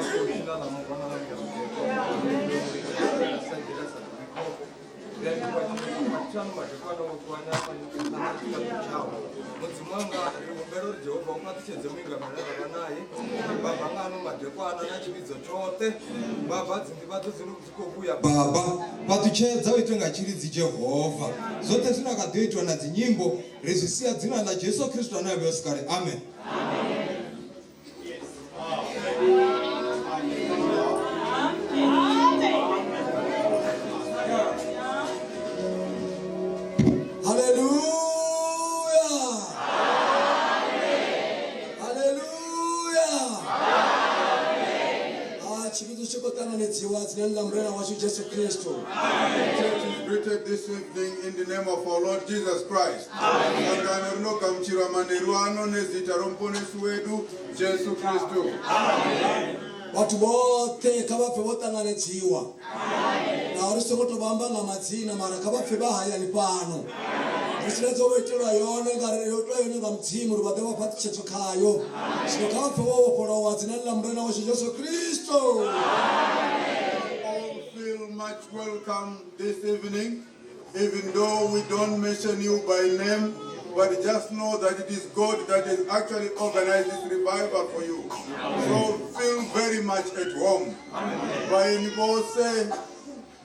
ḽa Khotsi na ḽa Murwa na ḽa Muya Mukhethwa. Ri a livhuwa tshifhinga mathano madekwana wo kuvhanganya fhano phanḓa ha tshifhaṱo tshau. Mudzimu wanga, ri humbela uri Jehova u fhaṱutshedze muingameli we ra vha nae, baba nga ano madekwana na tshivhidzo tshoṱhe. Baba, dzinḓivhadzo dzi dzi khou vhuya. Baba, fhaṱutshedza u itwe nga tshilidzi Jehova. Zwoṱhe zwine a kha ḓo itwa na dzinyimbo, ri zwi sia dzinani ḽa Jesu Kristo ane a vhiwa sikale. Amen. Haleluya! Haleluya! Ah, tshivhidzo tshi khou ṱanganedziwa dzinani ḽa Murena washu Jesu Kristo. Church is greeted this evening in the name of our Lord Jesus Christ. Sangano rinogamuchirwa manheru ano nezita romuponesi wedu Jesu Kristu. Vhathu vhoṱhe kha vha pfe vho ṱanganedziwa. Naho ri songo tou vha amba nga madzina mara kha vha pfe vha hayani fhano. Ri tsireledzo vho itelwa yone nga ri yo itwa yone nga Mudzimu uri vha ḓe vha fhaṱutshedzwe khayo. Zwino kha vha pfe vho vhofholowa dzinani ḽa Murena washu Jesu Kristo. All feel much welcome this evening, even though we don't mention you by name, but just know that it is God that has actually organized this revival for you. So feel very much at home. Bayeni bose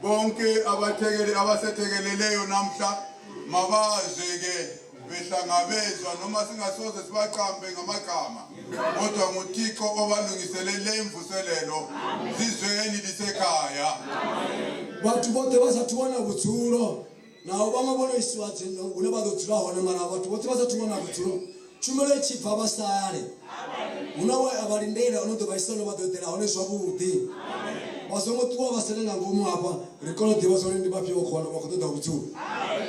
bonke abathekele abasethekeleleyo namhla mabaze ke behlangabezwa noma singasoze sibaqambe ngamagama kodwa nguThixo obalungiselele imvuselelo zizweni lisekhaya. Vhathu vhoṱhe vha sathu wana vhudzulo naho vhaṅwe vho no isiwa hune vha ḓo dzula hone mara vhathu vhoṱhe vha sathu wana vhudzulo tshumelo i tshi bva vha sale hu na we a vha lindela o no ḓo vha isa hune vha ḓo eḓela hone zwavhuḓi vha songo ṱuwa vha sale nga ngomu hafha ri kone u ḓivha zwori ndi vhafhio vha khou wana vha khou ṱoḓa vhudzulo.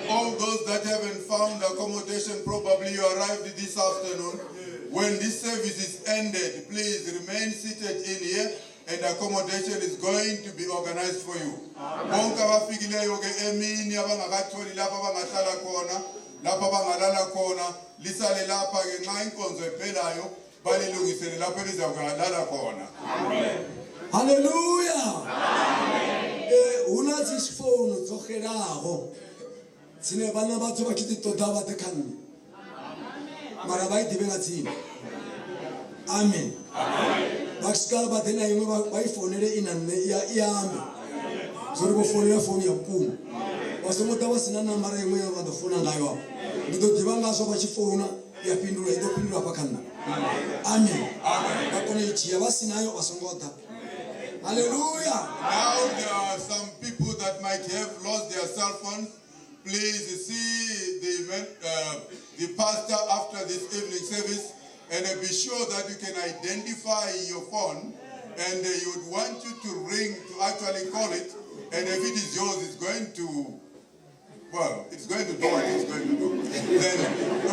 All those that haven't found accommodation, probably you arrived this afternoon. When this service is ended, please remain seated in here and accommodation is going to be organized for you. Bonke abafikileyo ke emini abangakatholi lapho abangahlala khona, lapho abangalala khona, lisale lapha ke nxa inkonzo iphelayo balilungisele lapho elizakulala khona. Haleluya! Eh, hu na dzi founu dzo xelaho dzine vhana vhadzo vha tshi ḓi ṱoḓa vha ḓe kha nṋe mara vha i ḓivhe nga dzina. Amen. Vha swika vha ḓe na iṅwe vha i founele i na nṋe i ambe zwori vho founela founu ya vhukuma. Vha songo ḓa vha si na nambara iṅwe ya vha ḓo founa ngayo afho. Ndi ḓo ḓivha ngazwo vha tshi founa ya fhindula i ḓo fhindula hafha kha nṋe. Amen. Vha kone u i dzhia vha si nayo vha songo ḓa. Haleluya. Now there are some people that might have lost their cell phones. Please see the pastor after this evening service and be sure that you can identify your phone, and you would want you to ring to actually call it, and if it is yours, it's going to, well, it's going to do what it's going to do. Then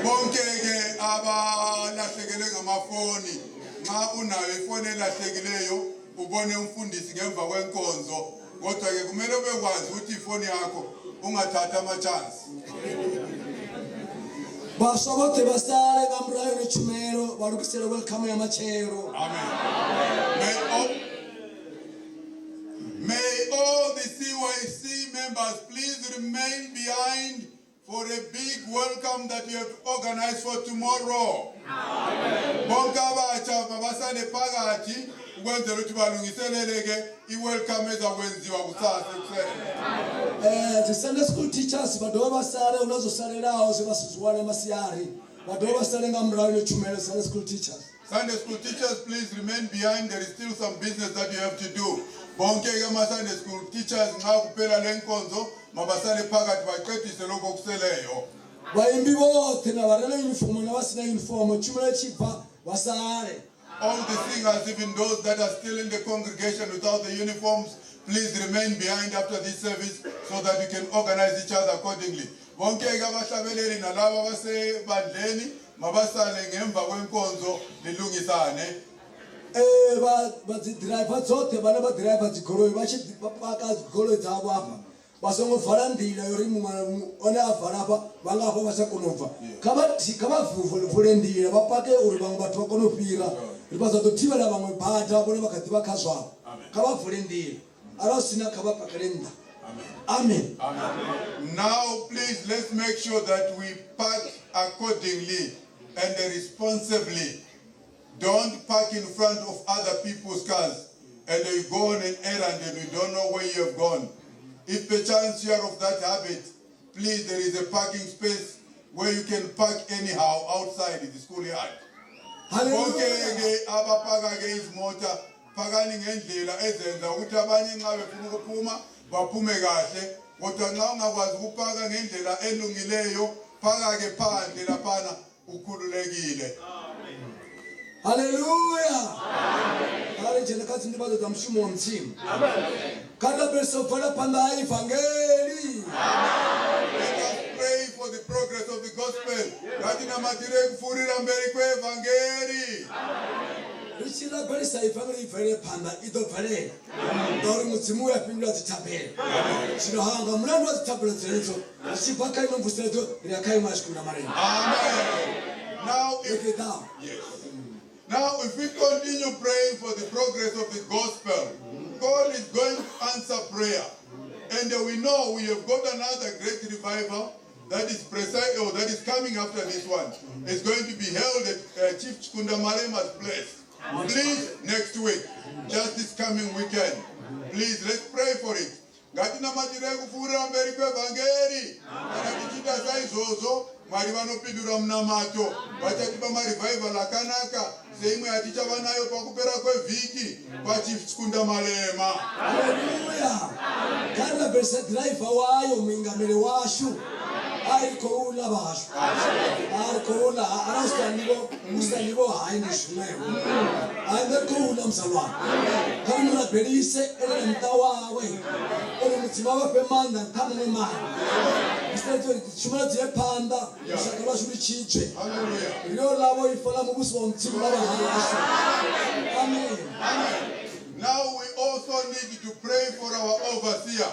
bonke ke abalahlekelwe ngamafoni, nxa unayo ifoni elahlekileyo ubone umfundisi ngemva kwenkonzo, kodwa ke kumele ubekwazi ukuthi ifoni yakho ungathatha ama-chance. Vhaswa vhoṱhe vha sale nga murahu yone tshumelo vha lugisele welcome ya matshelo. Amen. May all the CYC members please remain behind for a big welcome that you have organized for tomorrow. Bonke abatsha mabasale phakathi ukwenzela ukuthi balungiselele ke i-welcome ezakwenziwa kusasa ekuseni. Eh, dzi Sunday school teachers vha dovha vha sale hu na zwo salelaho zwe vha si zwi wane masiari vha dovha vha sale nga murahu ino tshumelo Sunday school teachers. Sunday school teachers, please remain behind. There is still some business that you have to do. Bonke ke ama Sunday school teachers nxa kuphela le nkonzo mabasale phakathi baqedise lokho okuseleyo. Vhaimbi vhoṱhe na vha re na uniform na vha si na uniform tshumelo i tshi bva vha sale. All the singers, even those that are still in the congregation without the uniforms, please remain behind after this service so that you can organize each other accordingly. Bonke ke abahlabeleli nalabo abasebandleni mabasale ngemva kwenkonzo nilungisane. Eh, vha vha dzi driver dzoṱhe vhane vha driver dzigoloi vha tshi paka dzigoloi dzavho hafha vha songo vala nḓila yori muṅwe one a vala hafha vha nga hafha vha sa kona u bva. Kha vha kha vha vule nḓila vha pake uri vhaṅwe vhathu vha kone u fhira. Ri vha ḓo thivhela vhaṅwe bada vhone vha kha ḓi vha kha zwavho. Kha vha vule nḓila. Arali hu sina kha vha pakele nnḓa. Amen. Now, please, let's make sure that we park accordingly and responsibly. Don't park in front of other people's cars and you go on an errand and you don't know where you have gone. If perchance you are of that habit, please, there is a parking space where you can park anyhow outside the schoolyard. Bonke Hallelujah. ke abapaka ke izimota phakani ngendlela ezenza ukuthi abanye nxa befuna ukuphuma baphume kahle kodwa nxa ungakwazi ukupaka ngendlela elungileyo phaka ke phandle laphana ukhululekile. Hallelujah. Kha ri dzhene kha dzinḓivhadzo dza mushumo wa Mudzimu. Kha ri rabelise u bvela phanḓa ha ivangeli. Let us pray for the progress of the gospel. Ngatinamatire kupfuurira mberi kwevhangeri. Ri tshi rabelisa ivangeli i bvelele phanḓa i ḓo bvelela. Ngauri Mudzimu u a fhindula dzithabelo. Zwino ha nga mulandu wa dzithabelo dzenedzo ri tshi bva kha ino mvuseledzo ri ya kha iṅwe ya Tshikunda Malema. Amen. Now if Vhege i ḓaho. Yes. Now, if we continue praying for the progress of the gospel, God is going to answer prayer. And we know we have got another great revival that is precise, or that is coming after this one. It's going to be held at Chief Chikunda Malema's place. Please, next week, just this coming weekend. Please, let's pray for it. Ngatinamatire kupfuurira mberi kwevhangeri. Kana tichiita saizvozvo, Mwari vanopindura munamato, vachatipa marevival akanaka seimwe yatichava nayo pakupera kwevhiki kwaChief Chikunda Malema. Haleluya. Kha ri rabelise ḓiraiva wayo muingameli washu a ri khou ḽa vhashu. A ri khou ḽa arali u sa nivho hai ndi zwiṅwevho. A ri khou ḽa muzalwana. Kha ri mu rabelise ene na muṱa wawe uri Mudzimu a vha fhe maanḓa nṱha muṅwe maanḓa. Mvuseledzo tshumelo dzi ye phanḓa lushaka lwashu lu tshidzwe. Hallelujah. Ri yo ḽa vho ifa ḽa muvhuso wa Mudzimu ḽa vha hashu. Amen. Amen. Now we also need to pray for our overseer,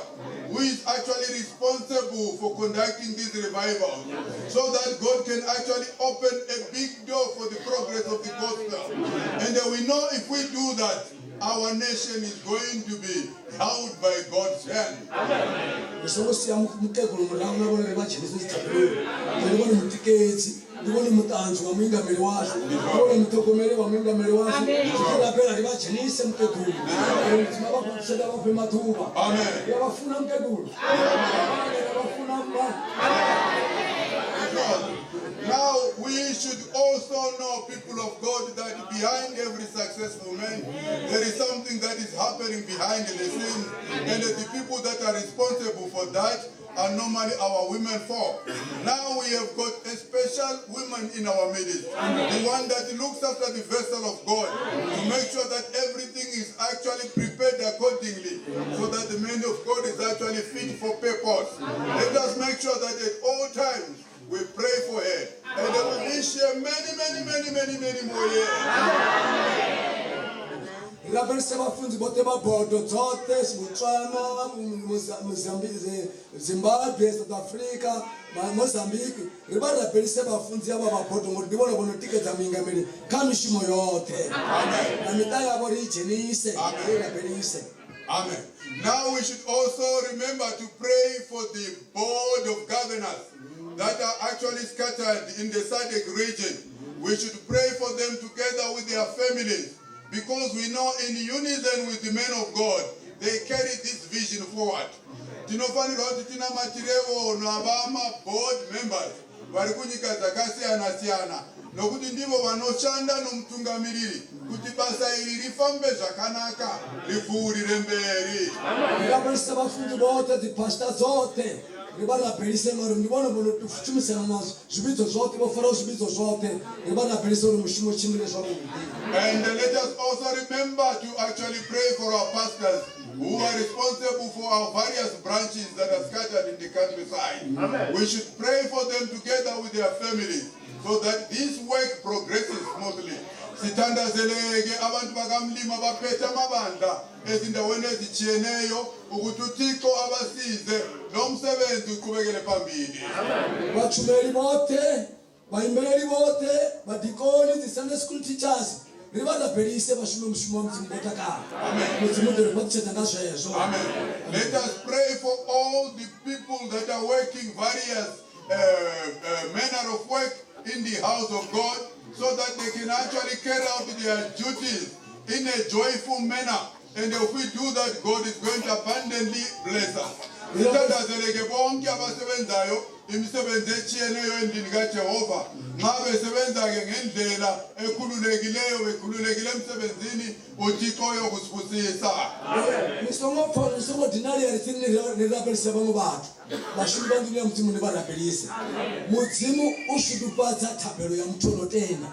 who is actually responsible for conducting this revival, so that God can actually open a big door for the progress of the gospel. And we know if we do that, our nation is going to be held by God's hand. Ri songo sia mukegulu murahu na vhone ri vha dzhenise dzithabeloni. Ndi vhone mutikedzi, ndi vhone muṱanzi wa muingameli washu, ndi vhone muṱhogomeli wa muingameli washu. Ri tshi rabela ri vha dzhenise mukegulu uri Mudzimu a vha fhaṱutshedze a vha fhe maḓuvha. Amen. Ri a vha funa mukegulu. Ri a vha funa mma. Now we should also know, people of God, that behind every successful man, there is something that is happening behind the scenes, and the people that are responsible for that are normally our women folk. Now we have got a special woman in our midst, the one that looks after the vessel of God to make sure that everything is actually prepared accordingly, so that the man of God is actually fit for purpose. Let us make sure that at all times we pray for her. And we wish her many, many, many, many, many more years. Ri rabelise vhafunzi vhoṱhe vha bodo dzoṱhe Botswana, Zimbabwe, South Africa, Mozambique. Ri vha rabelise vhafunzi avha vha bodo ngori ndi vhone vho no tikedza muingameli kha mishumo yoṱhe. Na miṱa yavho ri i dzhenise, ri i rabelise. Amen. Now we should also remember to pray for the board of governors that are actually scattered in the SADC region. We should pray for them together with their families, because we know in unison with the men of God, they carry this vision forward. Tinofanirwa kuti tinamatirevo navama board members vari kunyika dzakasiyana-siyana, nokuti ndivo vanoshanda nomutungamiriri kuti basa iri rifambe zvakanaka, ripfuurire mberi. Ri rabelise vhafunzi vhoṱhe, dziphasita dzoṱhe, ri vha rabelise ngauri ndi vhone vho no shumisana na zwivhidzo zwoṱhe, vho faraho zwivhidzo zwoṱhe. Ri vha rabelise uri mushumo u tshimbile zwavhuḓi. And let us also remember to actually pray for our pastors who are responsible for our various branches that are scattered in the countryside. Amen. We should pray for them together with their families so that this work progresses smoothly. Sithandazeleke abantu bakamlima baphethe amabandla ezindaweni ezitshiyeneyo ukuthi uThixo abasize lo msebenzi uqhubekele phambili. Vhatshumeli vhoṱhe, vhaimeleli vhoṱhe, vhadikoni, dzi Sunday school teachers, Ri vha rabelise vha shume mushumo wa Mudzimu vho takala. Mudzimu u ḓo ri fhaṱutshedza nga zwezwo. Amen. Let us pray for all the people that are working various manner of work in the house of God so that they can actually carry out their duties in a joyful manner. And if we do that, God is going to abundantly bless us. Sithandazele ke bonke abasebenzayo imisebenzi etshiyeneyo endlini kaJehova. Nxa besebenza ke ngendlela ekhululekileyo bekhululekile emsebenzini uThixo uyokusibusisa. Ni songo pfa ni songo dinalea ri tsini ni rabelise vhaṅwe vhathu. Vhashumi vha nḓuni ya Mudzimu ni vha rabelise. Mudzimu u shudufhadza thabelo ya muthu ono tenda.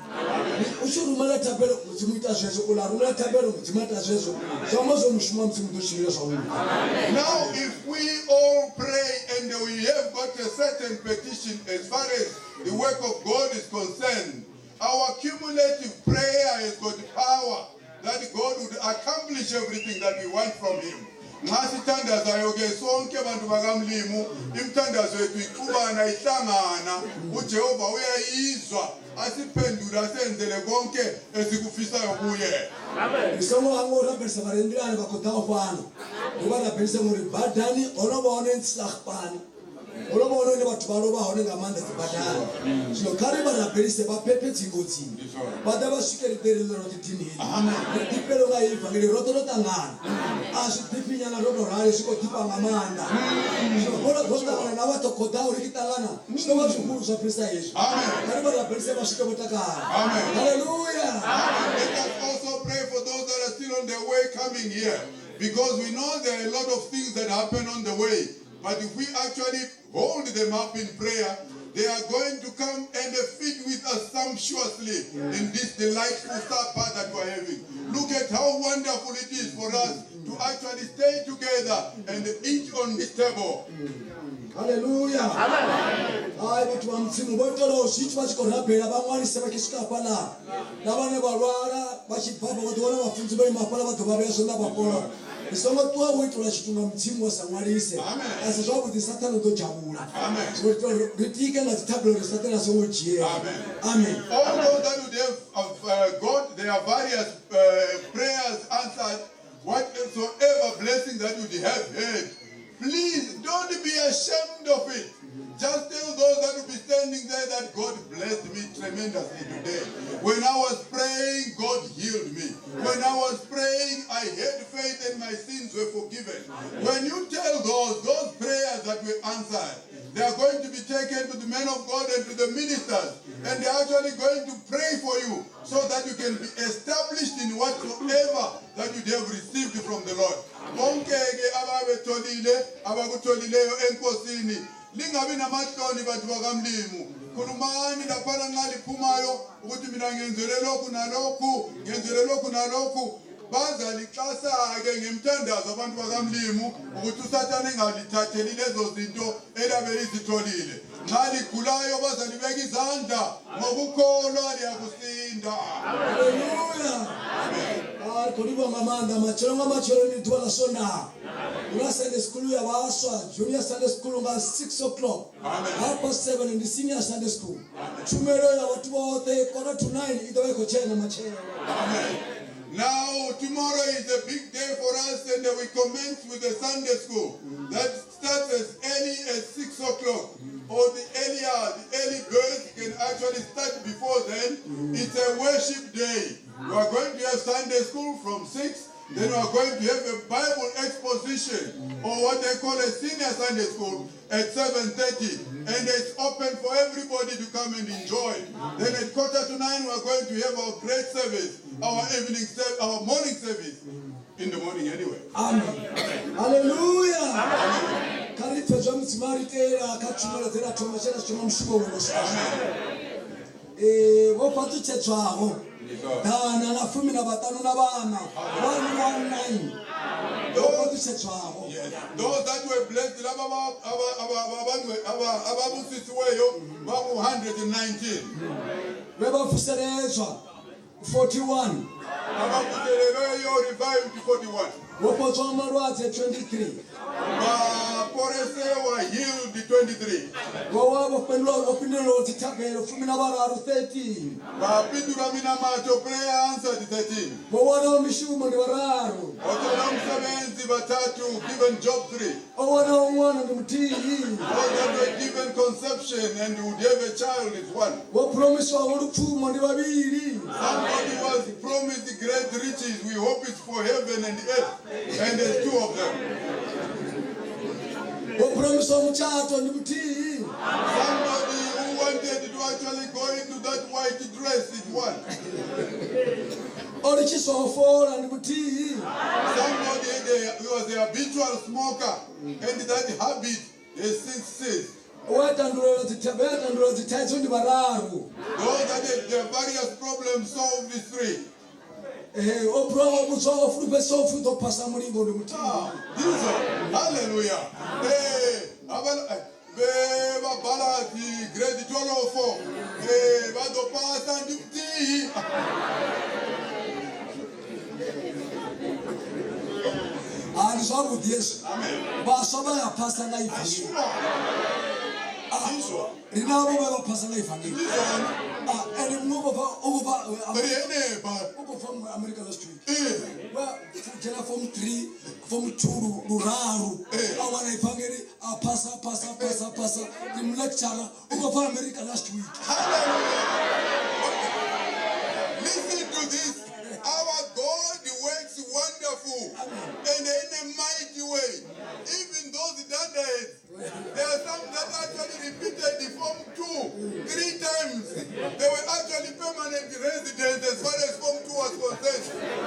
U tshi rumela thabelo Mudzimu ita zwezwo, u ḽa rumela thabelo Mudzimu ita zwezwo. Zwi amba zwo mushumo wa Mudzimu u ḓo tshimbila zwavhuḓi. Now if we all pray and we have got a certain petition as far as the work of God is concerned, our cumulative prayer has got power that God would accomplish everything that we want from him. Nxa sithandazayo ke sonke bantu bakaMlimu imithandazo yethu ixubana ihlangana uJehova uyayizwa asiphendule asenzele konke esikufisayo kuye. Ni songo hangwa u rabelisa vha re nḓilani vha khou ḓaho fhano. Ri vha rabelise ngori badani ho no vha hone ntsilaxpani. Ho no vha hone hune vhathu vha lovha hone nga maanḓa dzi badani. Zwino kha ri vha rabelise vha phephe dzingodzini. Vha ḓa vha swike ri ḓe ri ḽe roṱhe dini heḽi. Ri ḓifhelwe nga heyi vangeli roṱhe ro ṱangana. A zwi ḓifhi nyana ro tou rali zwi khou ḓifha nga maanḓa. Zwino ro ro ṱangana na vha khou ḓaho ri tshi ṱangana zwi ḓo vha zwihulu zwa fhirisa hezwi. Kha ri vha rabelise vha swike vho takala. Hallelujah. Let us also pray for those that are still on their way coming here, because we know there are a lot of things that happen on the way. But if we actually hold them up in prayer, they are going to come and feed with us sumptuously in this delightful supper that we are having. Look at how wonderful it is for us to actually stay together and eat on this table. Hallelujah. Hai vhathu vha Mudzimu vho itelaho zwithu vha tshi khou rabela vha ṅwalise vha tshi swika hafhaḽa. Na vhane vha lwala vha tshi bva hafha vha ḓo wana vhafunzi vho ima hafhaḽa vha ḓo vha vhea zwanḓa vha fhola. Ni songo ṱuwa wo itelwa tshithu nga Mudzimu wa sa ṅwalise. A si zwavhuḓi Sathane u ḓo dzhavhula. Zwino ri tea uri ri tike nga dzithabelo uri Sathane a songo dzhiela. Amen. All those that would have got their various prayers answered, whatsoever blessing that you have heard, please don't be ashamed of it. Just tell those that will be standing there that God blessed me tremendously today. When I was praying, God healed me. When I was praying, I had faith and my sins were forgiven. When you tell those prayers that were answered, they are going to be taken to the men of God and to the ministers. And they are actually going to pray for you so that you can be established in whatsoever that you have received from the Lord. Bonke ke ababetholile abakutholileyo enkosini lingabi namahloni bantu bakaMlimu. Khulumani laphana nxa liphumayo ukuthi mina ngenzele lokhu nalokhu, ngenzele lokhu nalokhu. Bazalixhasa-ke ngemthandazo abantu bakaMlimu ukuthi uSathane engalithatheli lezo zinto elabe lizitholile. Nxa ligulayo bazalibeka izandla ngokukholwa liyakusinda. Hallelujah. Hai khou livhuwa nga maanḓa matshelo nga matshelo ni ḓuvha ḽa Swondaha. Hu na Sunday school ya vhaswa, junior Sunday school nga 6 o'clock. 7:30 ndi senior Sunday school. Tshumelo ya vhathu vhoṱhe 8:45 i ḓo vha i khou tshena matshelo. Amen. Now, tomorrow is a big day for us, and we commence with the Sunday school. That starts as early as 6 o'clock. Or the early birds can actually start before then. It's a worship day. We are going to have Sunday school from 6. Then we are going to have a Bible exposition, or what they call a senior Sunday school, at 7:30. And it's open for everybody to come and enjoy. Then at 8:45, we are going to have our great service, our evening our morning service. In the morning anyway. Amen. Hallelujah. Kha ri pfe zwa Mudzimu a ri itela kha tshumelo dze ra thoma tshe ra shuma mushumo uno swika zwino. Vho fhaṱutshedzwaho 154, 119. Vho fhaṱutshedzwaho. Yes. Those that were blessed, laba ababusisiweyo baku 119. Vhe vha vuseledzwa 41. Abavuselelweyo revived 41. Vho fhodzwa malwadze 23. Vaporesewa healed 23. Vho vho fhindula vho fhindulelo dzithabelo 13 13. Vapindura minamato prayer answered 13. Vho wanaho mishumo ndi vhararu. Othola umsebenzi bathathu given job 3. O wanaho ṅwana ndi muthihi. Those that were given conception and would have a child is 1. Vho promiswaho lupfumo ndi vhavhili. Somebody was promised great riches. We hope it's for heaven and earth. And there's 2 of them. Vho promiswa mutshato ndi muthihi. Somebody who wanted to actually go into that white dress is 1. O litshiswaho fola ndi muthihi. Somebody who was a habitual smoker, and that habit has since ceased. Wa tandulula dzithaidzo ndi vhararu. Those that had their various problems solved is 3. O vhudzwa o fulufhedziswa upfi u ḓo phasa mulingo ndi muthihi. Ndizvo. Hallelujah. Vha bhala dzi grade 12 vha ḓo phasa ndi muthihi. Ndi zwavhuḓi hezwi. Amen. Vhaswa vha ya phasa nga ivangeli. Ndizvo. Ri navho vha vha phasa nga ivangeli. Ndizvo. Ende muṅwe u khou bva Ri henefha. u khou bva America last week. Wa dzhena form 3, form 2 luraru. A wana ivangeli, a phasa, phasa, phasa, phasa. Ndi lecturer u khou bva America last week. Hallelujah. Listen to this. Our God works wonderful and in a mighty way. Even those dunderheads, there are some that actually repeated the form 2 3 times. They were actually permanent residents as far as form 2 was concerned.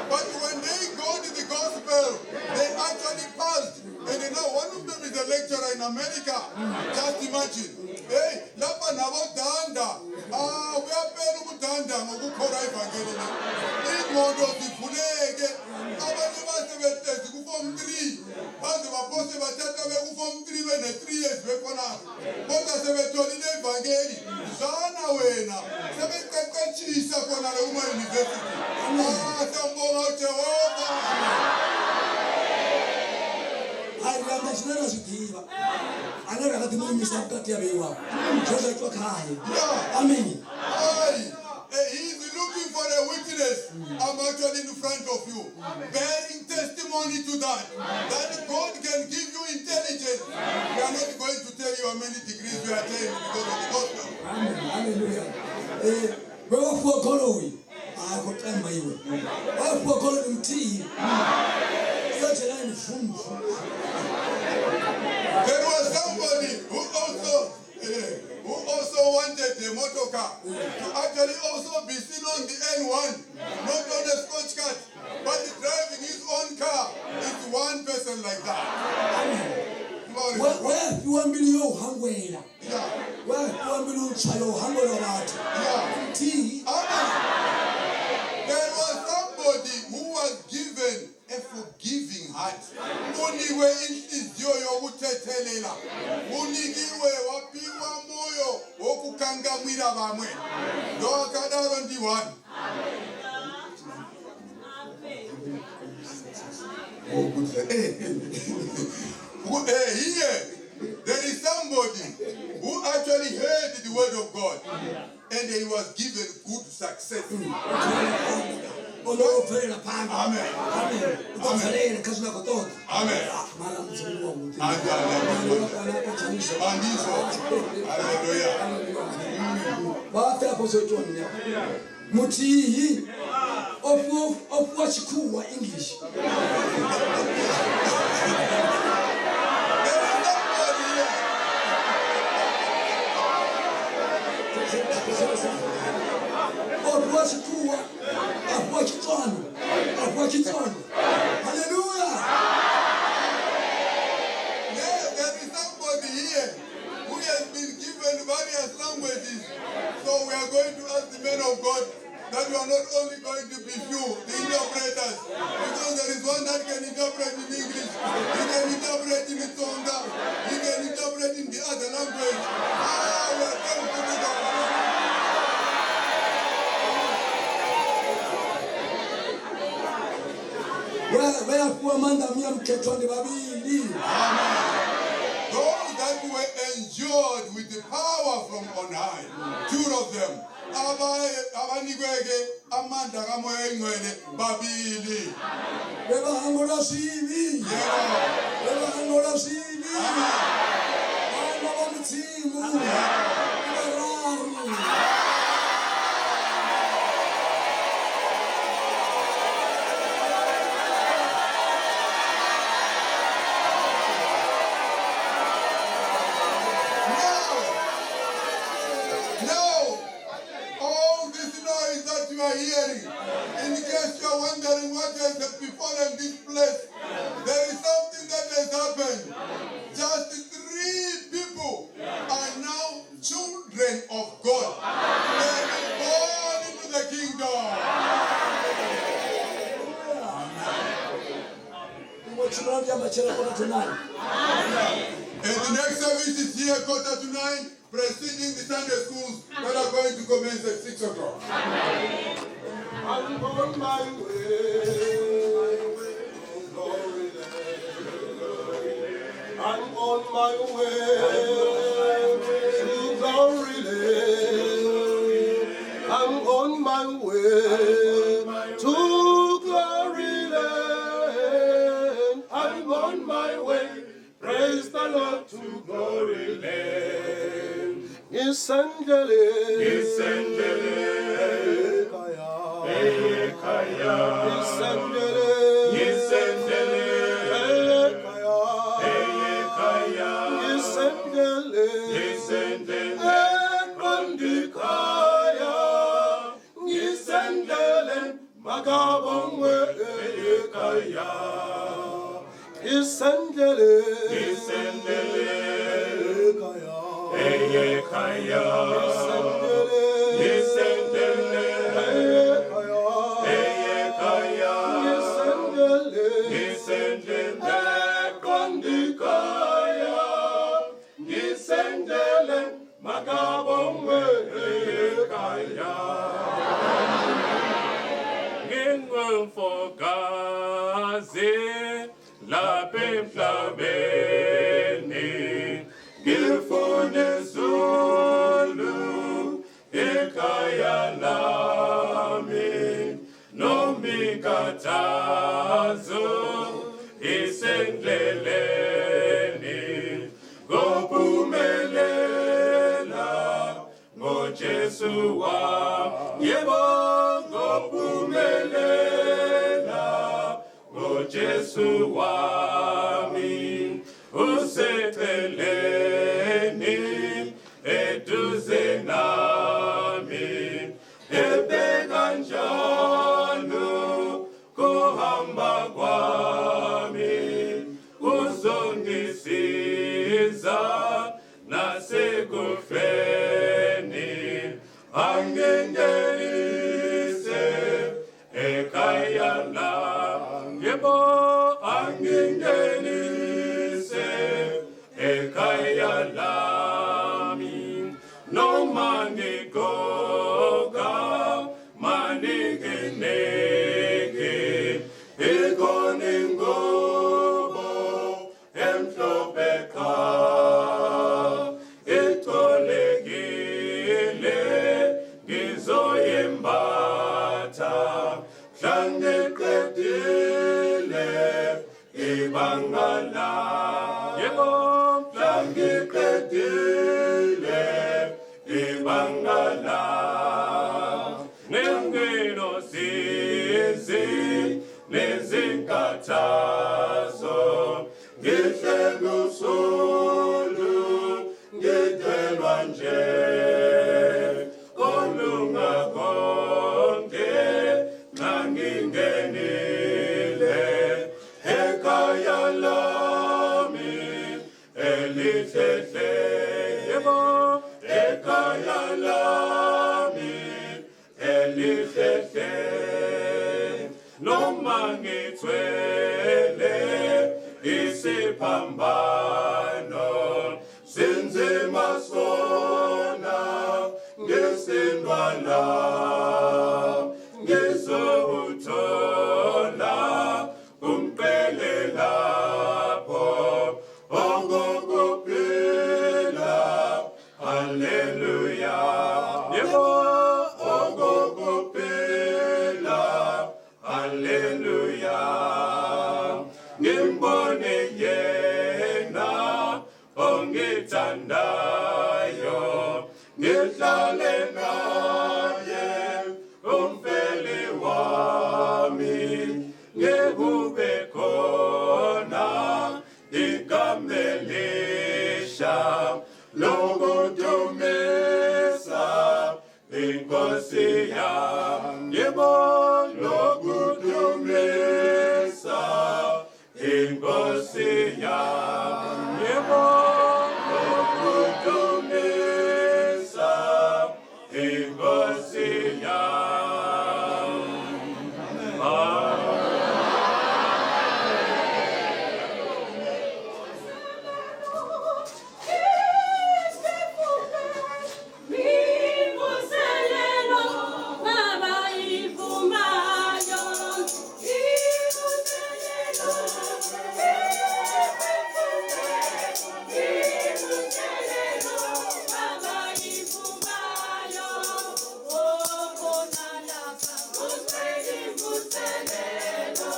But when they got the gospel, they actually passed. And now one of them is a lecturer in America. Just imagine. Hey, lapha nabodanda. Kuyaphela ukudanda ngokukholwa ivangeli le. Ingqondo zivuleke. Abanye basebehlezi ku-form 3. Baze baphose bathatha beku-form 3 bene-3 years bekhona. Kodwa sebetholile ivangeli. Zwana wena. Sebeqeqeshisa khona le kuma-university. Siyambonga uJehova. Hayi, ri zwine ra zwi ḓivha. Ane ra nga ḓi mu imisa vhukati ha vheiwa. Zwe zwa itwa khae. Amen. He's looking for a witness. I'm actually in front of you, bearing testimony to that. That God can give you intelligence. We are not going to tell you how many degrees we attained because of the gospel. Amen. Hallelujah. We wa fuwa goloi. A khou tamba iwe. Wa fuwa goloi muthihi. Yo dzhena ni fum. There was somebody who also wanted a motor car to actually also be seen on the N1, not on a Scotch cart, but driving his own car. It's one person like that. Glory. Wa mbilu yo hangwela. Yeah. Wa mbilu ntswa yo hangwela vhathu. Yeah. Muthihi. Amen. There was somebody who was given a forgiving heart. Uniwe inhliziyo yokuthethelela. Unikiwe wapiwa moyo wokukangamwira vamwe. Ndowakadaro ndi one. Oh, good. Here, there is somebody who actually heard the word of God and he was given good success. Amen. Amen. Amen. Hallelujah. Muthihi ofuwa tshikhuwa English. There is somebody here. Ofuwa tshikhuwa, afuwa Xitsonga, afuwa Xitsonga. Hallelujah. There is somebody here who has been given various languages. So we are going to ask the men of God that we are not only going to be few, the interpreters, because there is one that can interpret in English, he can interpret in Tsonga, he can interpret in the other language. We are thankful to God. Vha fuwa maanḓa muya mukhethwa ndi vhavhili. Amen. Those that were endured with the power from on high. Two of them. Abanikwe-ke amandla kaMoya Oyingcwele babili. Vhe vha hangwelwa zwivhi. Yebo. Vhe vha hangwelwa zwivhi. Vhana vha Mudzimu ndi vhararu. Now, all this noise that you are hearing, in case you are wondering what has befallen this place, there is something that has happened. Just three people are now children of God. They have been born into the kingdom. Iṅwe tshumelo ndi ya matshelo 8:45. And the next service is here 8:45, preceding the Sunday schools that are going to commence at 6 o'clock. I'm on my way to glory land. I'm on my way to glory land. I'm on my way to glory land. I'm on my way. Praise the Lord to glory land. Ngisendleleni. Ngisendleleni. Ekhaya. Ekhaya. Ngisendleleni. Ngisendleleni. Ekhaya. Ekhaya. Ngisendleleni. Ngisendleleni. Eqondikhaya. Ngisendleleni. Makabongwe ekhaya. Ngisendleleni. Ngisendleleni. Ekhaya. Ekhaya. Ngisendleleni. Ngisendleleni. Ekhaya. Ekhaya. Ngisendleleni. Ngisendleleni. Eqondikhaya. Ngisendleleni. Makabongwe ekhaya. Ngingumfokazi lapha emhlabeni ngifuna izulu ekhaya lami noma inkathazo isendleleni ngophumelela ngoJesu wami, yebo, ngophumelela ngoJesu wami, useceleni eduze nami, ebheka njalo kuhamba kwami, uzongisiza nasekufeni, angingenise ekhaya lami, yebo, angingenise ekhaya lami, noma ngigoga manikiniki ikhona ingubo emhlophe qha icolekile ngizoyembatha mhla ngiqedile ibanga lami, yebo, mhla ngiqedile ibanga lami nenginosizi nezinkathazo ngihle kusulu ngidelwa nje kolunga konke nangingenile ekhaya lami elihle, yebo, ekhaya lami elihle, noma ngithwele isiphambano sinzima sona ngisindwa ngizowuthola umqhele lapho ongokuphila. Ngimbone yena ongithandayo, ngihlale naye umfeli wami, ngekube khona igama elisha lokudumisa inkosi yami, yebo lokudumisa inkosi yami, yebo lokudumisa inkosi yami. Imvuselelo abayivumayo, imvuselelo, imvuselelo abayivumayo, okhona lapha kugcwele imvuselelo,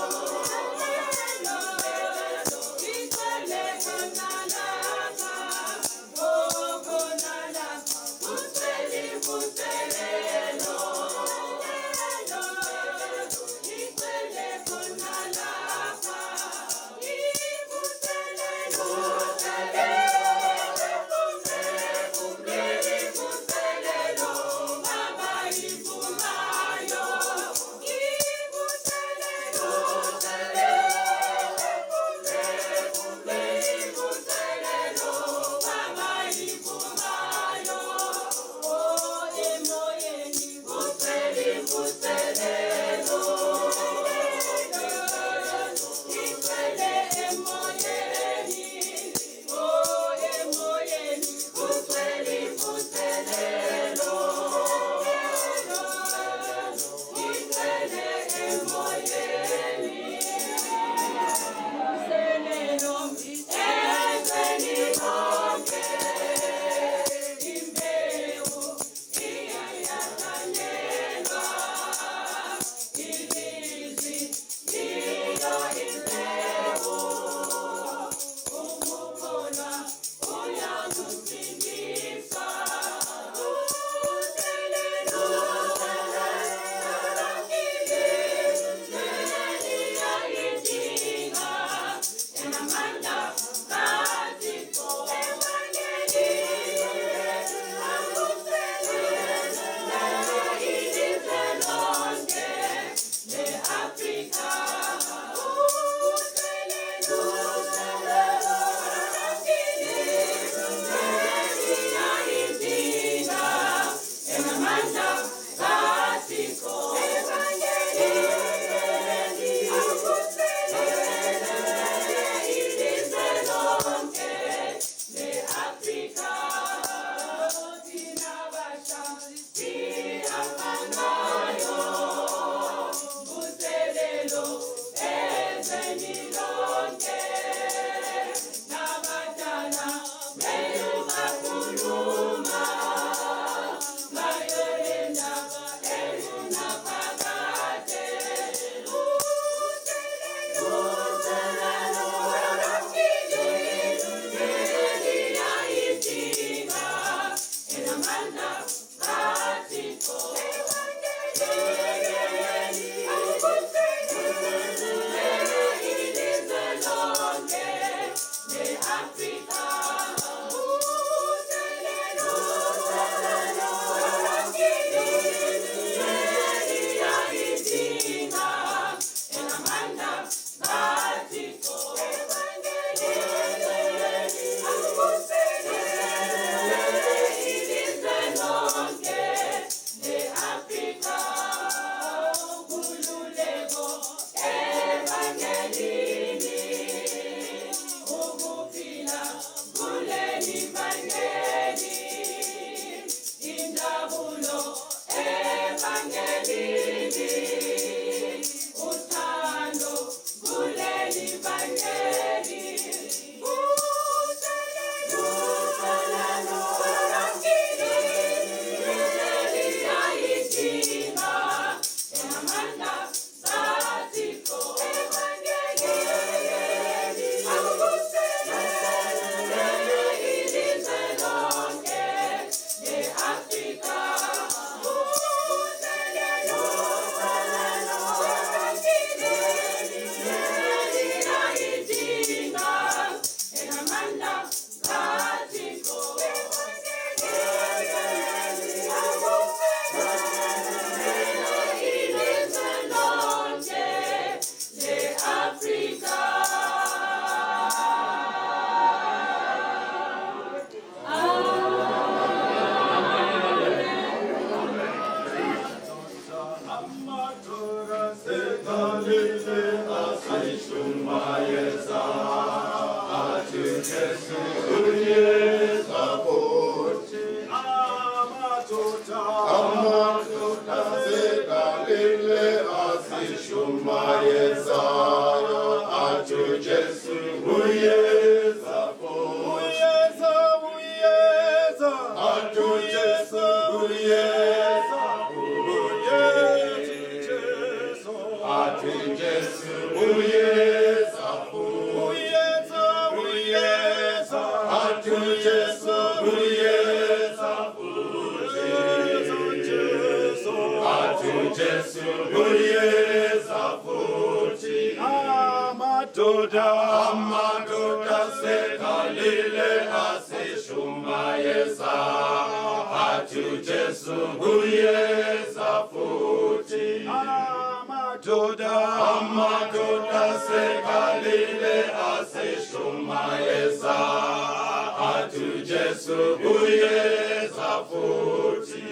igcwele khona lapha, okhona lapha kugcwele imvuselelo, igcwele khona lapha. Jesu uyeza futhi. Amadoda aseGalile asishumayezayo athi Jesu uyeza futhi. Uyeza, athi Jesu uyeza futhi. Athi Jesu uyeza futhi. Uyeza, athi Jesu uyeza futhi. Athi Jesu uyeza futhi. Amadoda aseGalile asishumayeza athi Jesu uyeza futhi. Amadoda aseGalile asishumayeza athi Jesu uyeza futhi.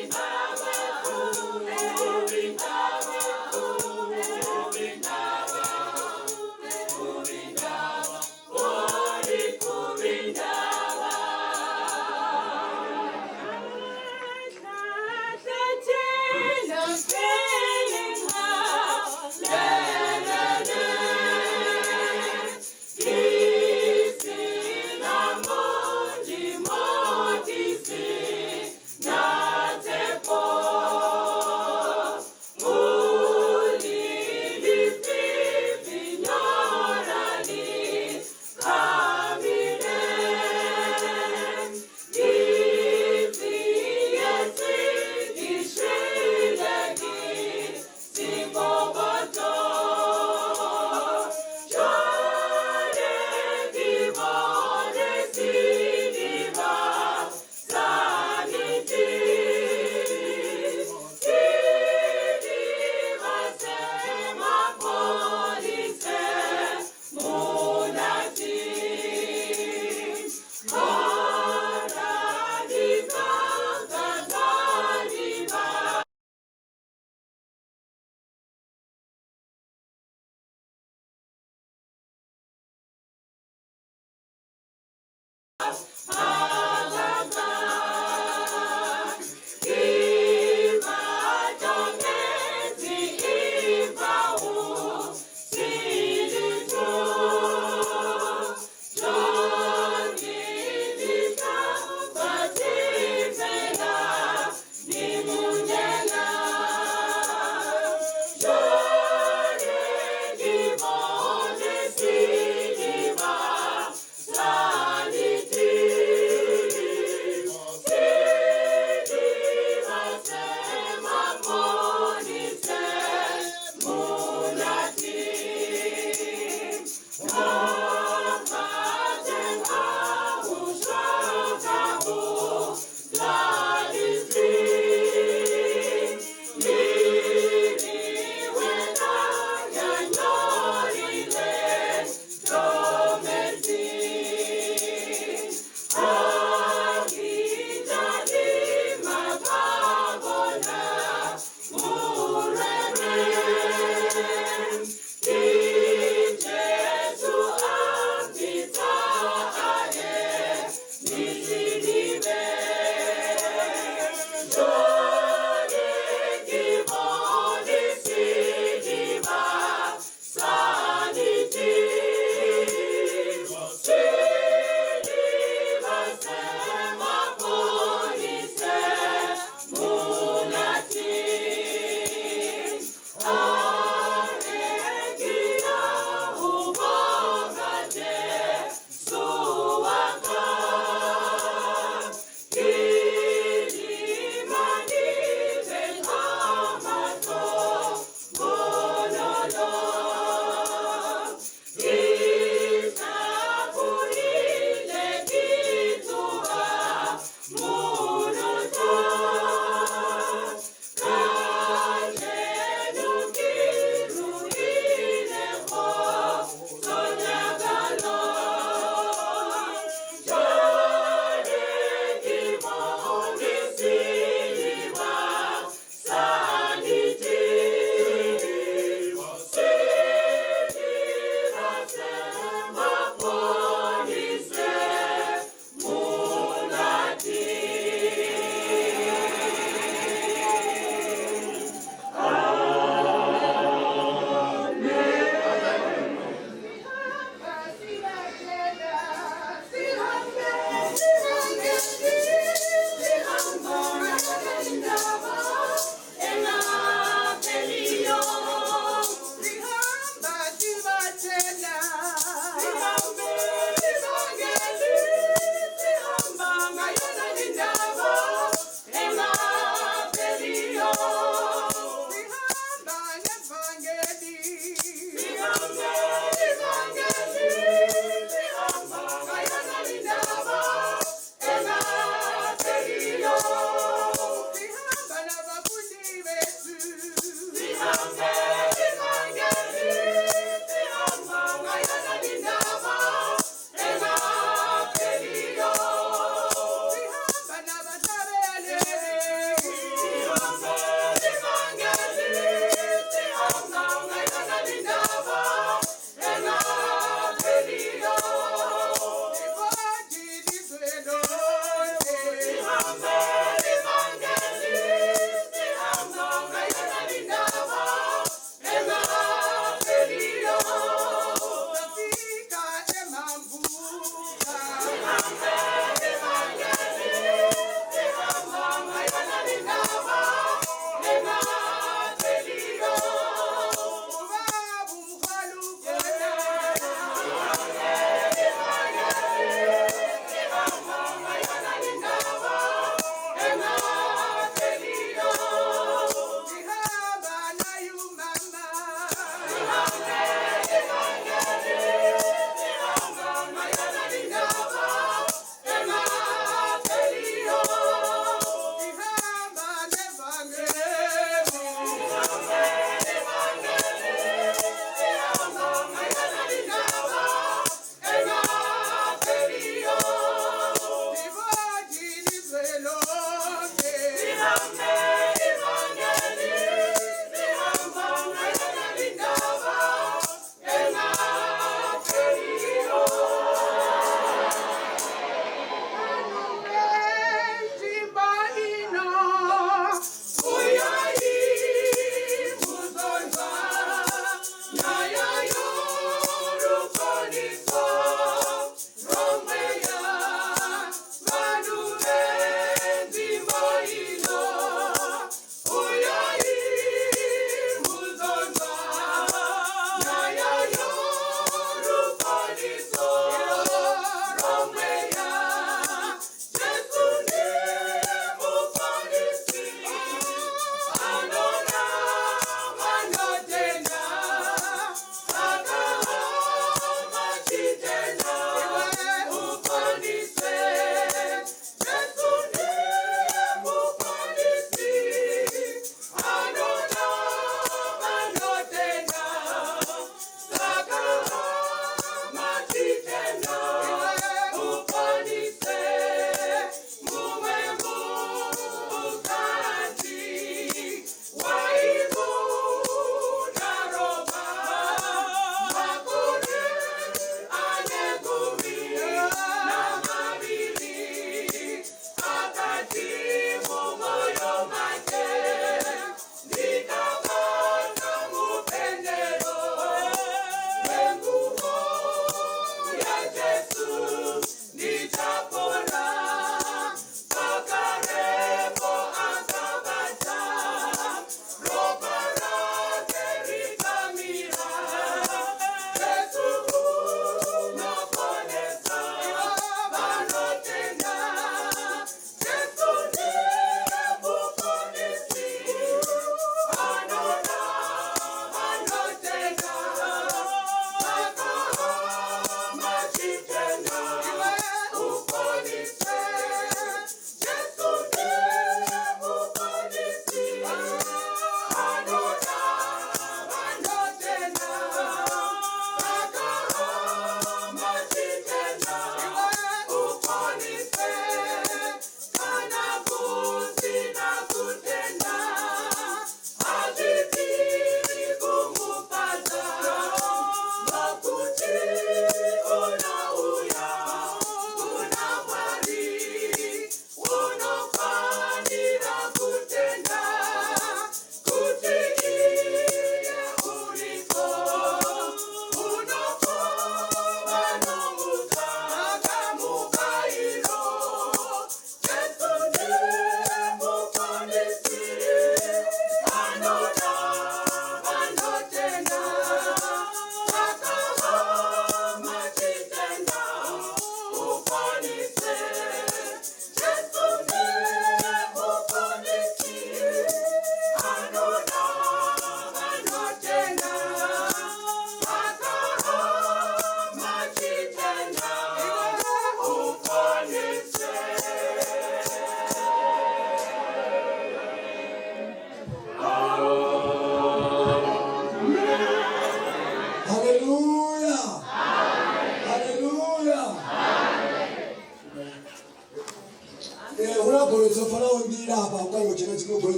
Thank you.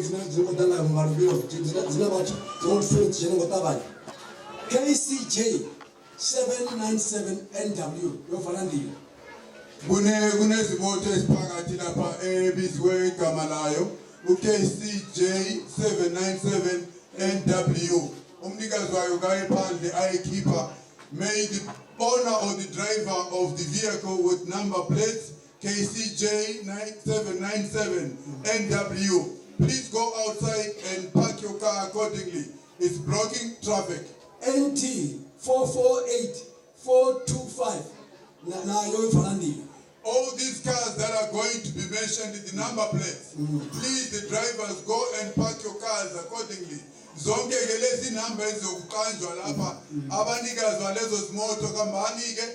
Goloi dzine dzi khou ḓa nga luvhilo dzine vhathu dzi khou pfhi dzi dzhene ngo ṱavhanya. KCJ 797 NW yo vala nḓila. Kunezimoto esiphakathi lapha ebiziwe igama layo uKCJ 797 NW. Umnikazi wayo kaye phandle ayikhipha. May the owner or the driver of the vehicle with number plates KCJ 9797 NW please go outside and park your car accordingly. It's blocking traffic. NT 448 425 nayo yo vala nḓila. All these cars that are going to be mentioned in the number plates, please, the drivers, go and park your cars accordingly. Zonke ke lezi number ezizokuqanjwa lapha, abanikazi balezo zimoto kambani ke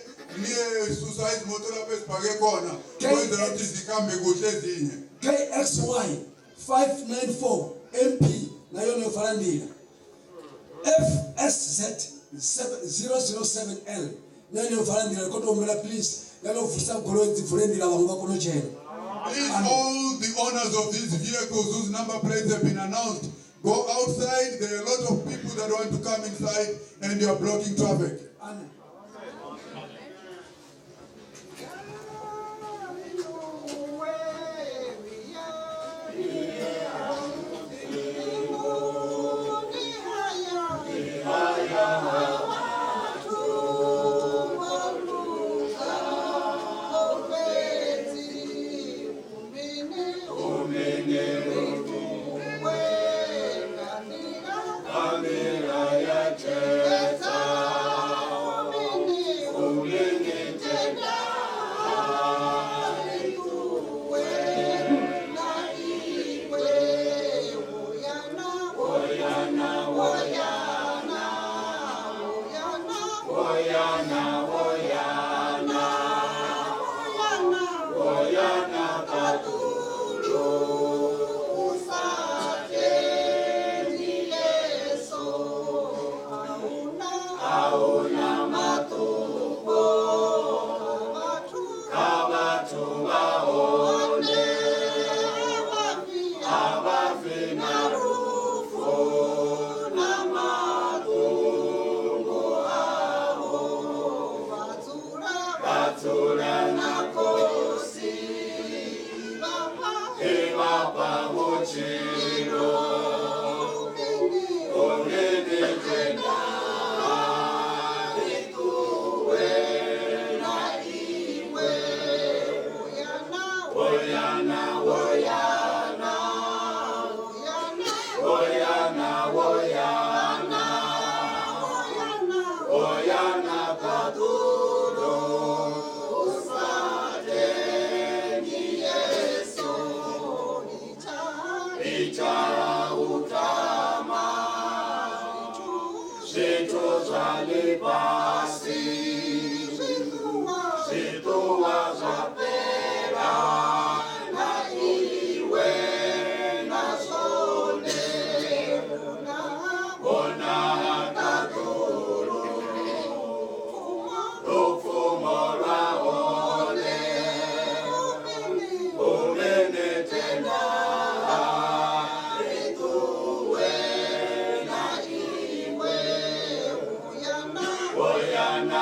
niyesusa izimoto lapho ezibhake khona kwenzela ukuthi zikhambe kuhle ezinye. KXY 594 MP nayo yo vala nḓila. FSZ 007L nayo yo vala nḓila. Koto humbela please ngano vusa goloi dzi vule nḓila vhaṅwe vha kone u dzhena. Please, all the owners of these vehicles whose number plates have been announced, go outside. There are a lot of people that want to come inside and you are blocking traffic. Amen. Oyana.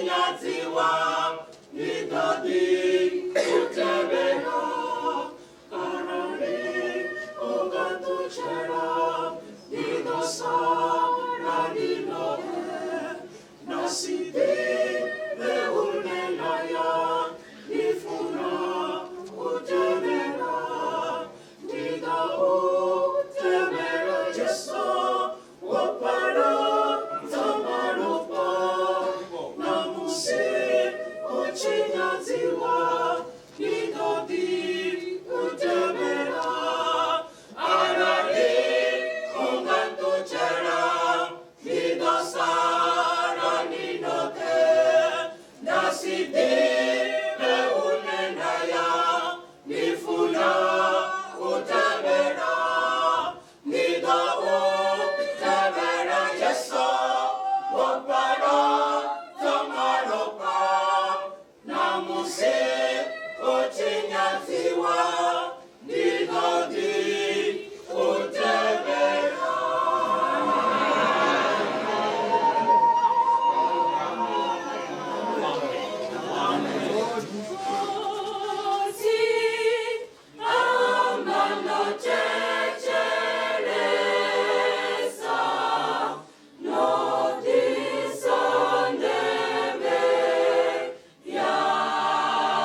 Nyadziwa, ndi ḓo ḓi u tevhela. Arali u nga ṱutshela, ndi ḓo sala ndi noṱhe, nda si ḓivhe hune nda ya. Ndi funa u tevhela, ndi ḓo u tevhela Jesu, wo fhaladza malofha. Na musi u tshi nyadziwa, ndi ḓo ḓi u tevhela. Arali u nga nṱutshela, ndi ḓo sala ndi noṱhe, nda si ḓivhe hune nda ya. Ndi funa u tevhela, ndi ḓo u tevhela Jesu, wo fhaladza malofha. Na musi u tshi nyadziwa, ndi ḓo ḓi u tevhela. Khosi amba ndo thetshelesa, ndo ḓisa nḓevhe yanga.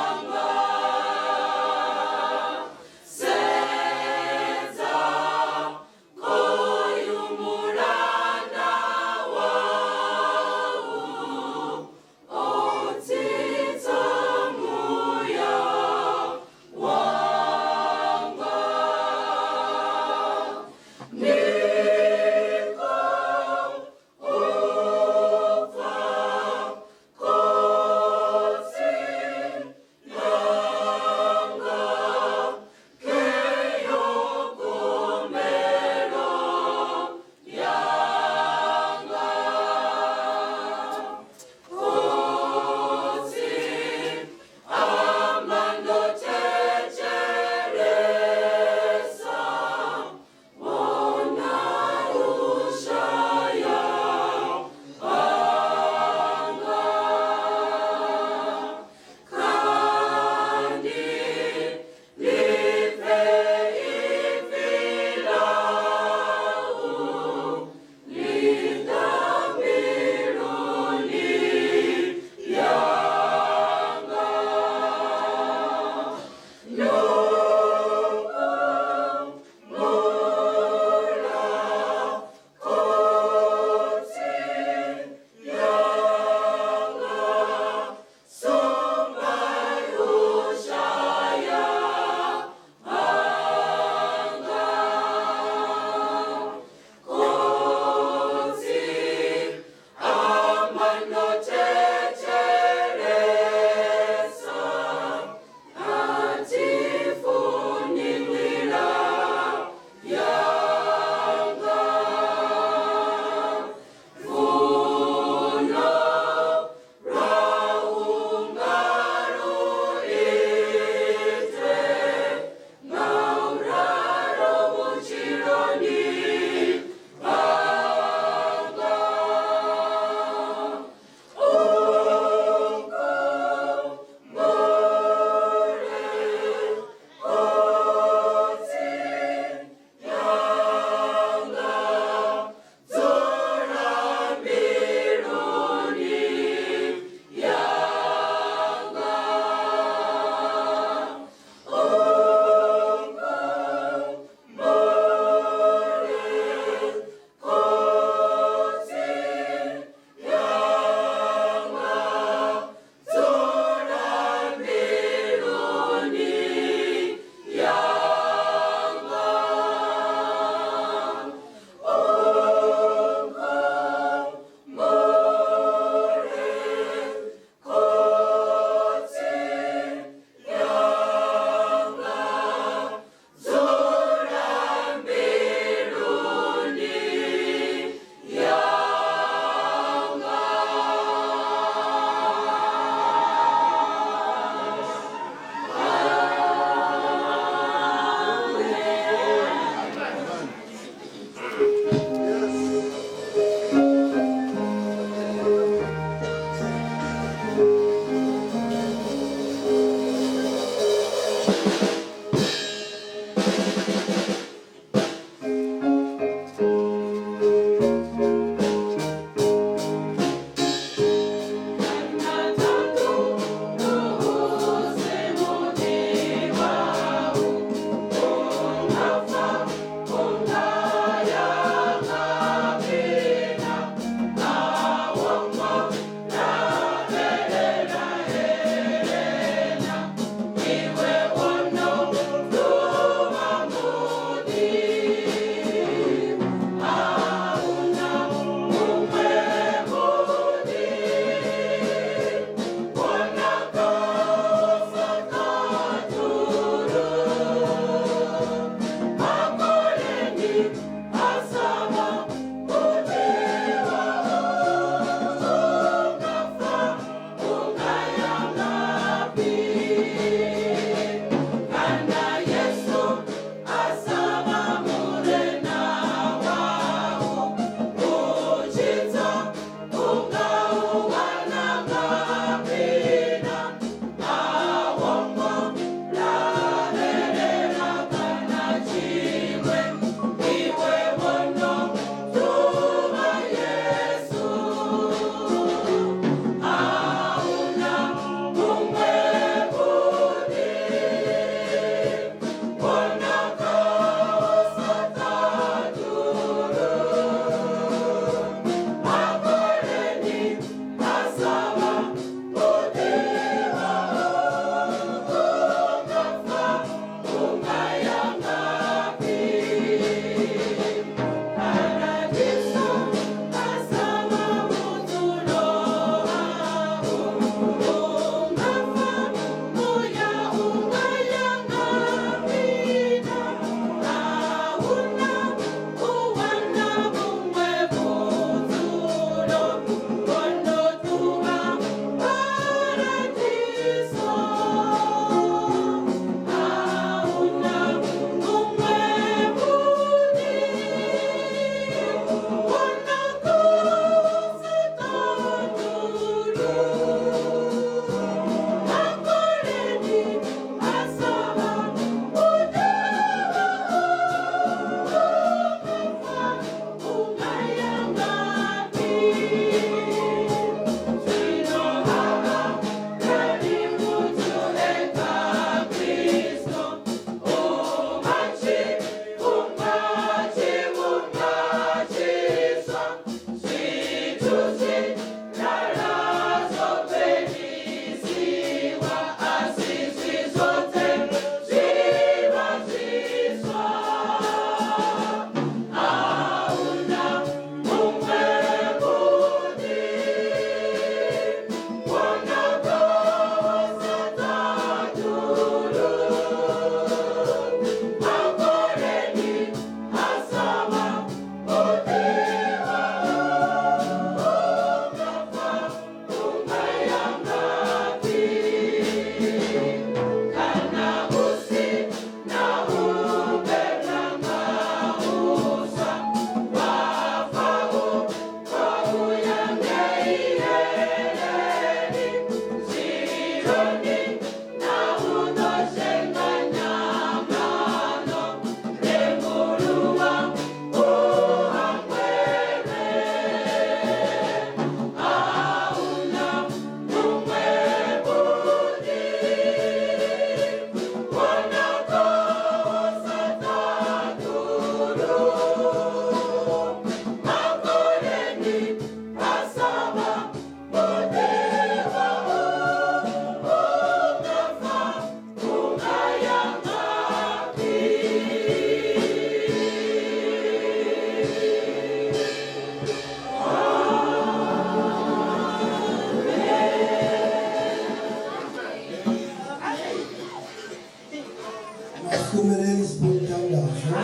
Asiphumelele sibumthandazo.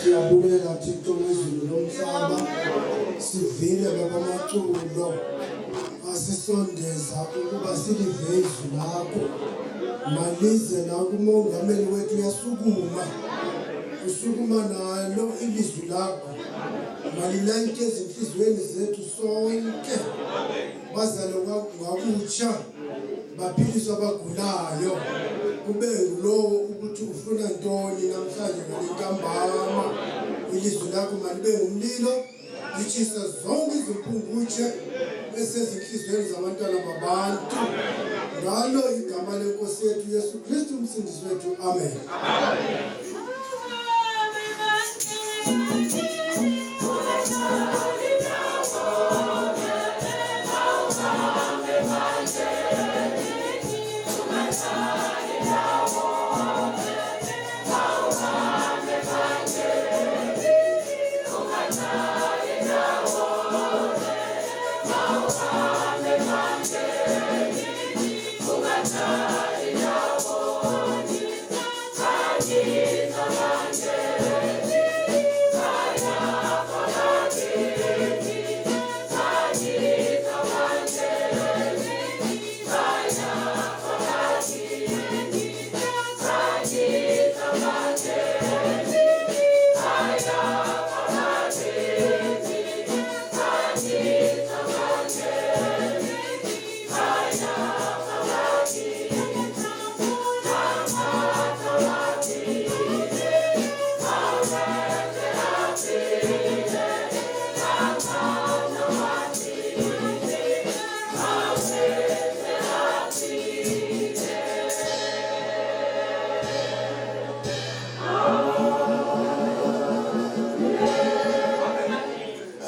Siyabulela Thixo wezulu lomhlaba. Sivile baba amaculo asisondeza ukuba silive izwi lakho. Malize nakumongameli wethu uyasukuma. Usukuma nalo ilizwi lakho. Malilayite ezinhliziyweni zethu sonke. Bazale ngakutsha baphiliswa abagulayo. Kube ngulowo ukuthi ufuna ntoni namhlanje ngale ntambama. Ilizwi lakho malibe ngumlilo litshise zonke izimpungushe esezinhliziyweni zabantwana babantu. Ngalo igama lenkosi yethu Yesu Kristu umsindisi wethu. Amen.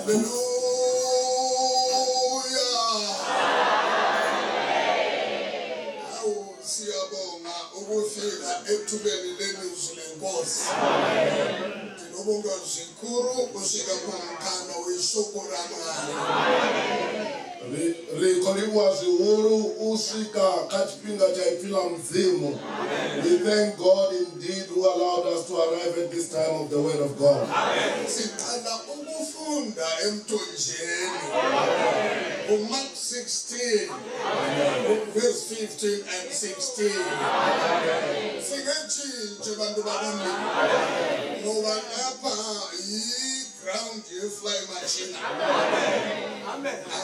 Haleluya. Awu siyabonga ukufika ethubeni lelizwi lenkosi. Ndinobonga zvikuru kusvika pamukana weshoko raMwari. Ri khou livhuwa zwihulu u swika kha tshifhinga tsha ipfi ḽa Mudzimu. We thank God indeed who allowed us to arrive at this time of the word of God. Siqala ukufunda emthonjeni. uMark 16 verse 15 and 16. Singetshintshe bantu bakamlimi. Ngoba lapha yi-ground ye-fly machine.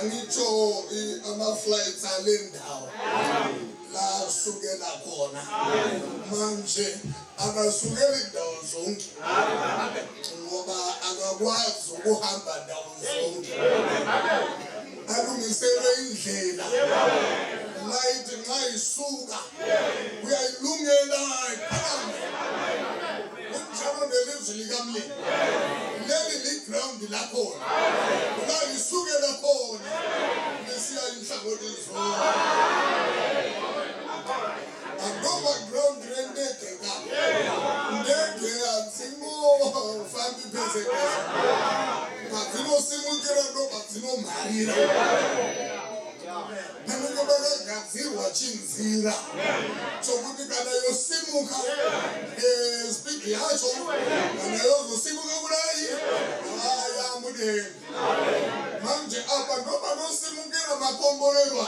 Angitsho ama-flights ale ndawo la sukela khona. Manje akasukeli ndawo zonke ngoba akakwazi ukuhamba ndawo zonke. Alungiselwe indlela. Light nxa isuka uyayilungela iphakame. Kunjalo nelizwi likamlimi. Leli liground lakhona. La lisukela khona lisiya inhlangothi zonke. Akoma ground rendege ka. Ndege adzingofambi pese pese. Padzinosimudzira ndo padzinomharira. Panenge pakagadzirwa chinzira chokuti kana yosimuka speed yacho kana yozosimuka kudai aya mudenga. Manje apa ndo panosimukira makomborerwa.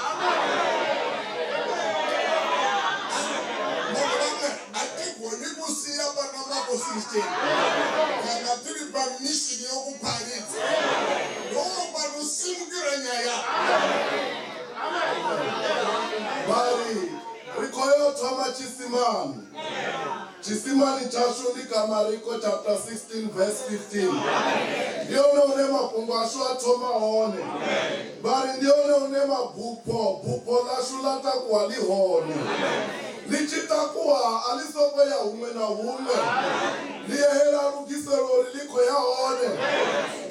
Vamwe hatigoni kusiya pana Marko 16 kana tiri pamishini yokuparidza ndo panosimukira nyaya. Vhari ri khou yo thoma tshisimani. Tshisimani tshashu ndi kha Mariko chapter 16 verse 15. Ndi hone hune mafhungo ashu a thoma hone. Vhari ndi hone hune mabupho bupho ḽashu ḽa takuwa ḽi hone. Ḽi tshi takuwa a ḽi soko ya huṅwe na huṅwe. Ḽi ye he ḽa lugiselwa uri ḽi khou ya hone.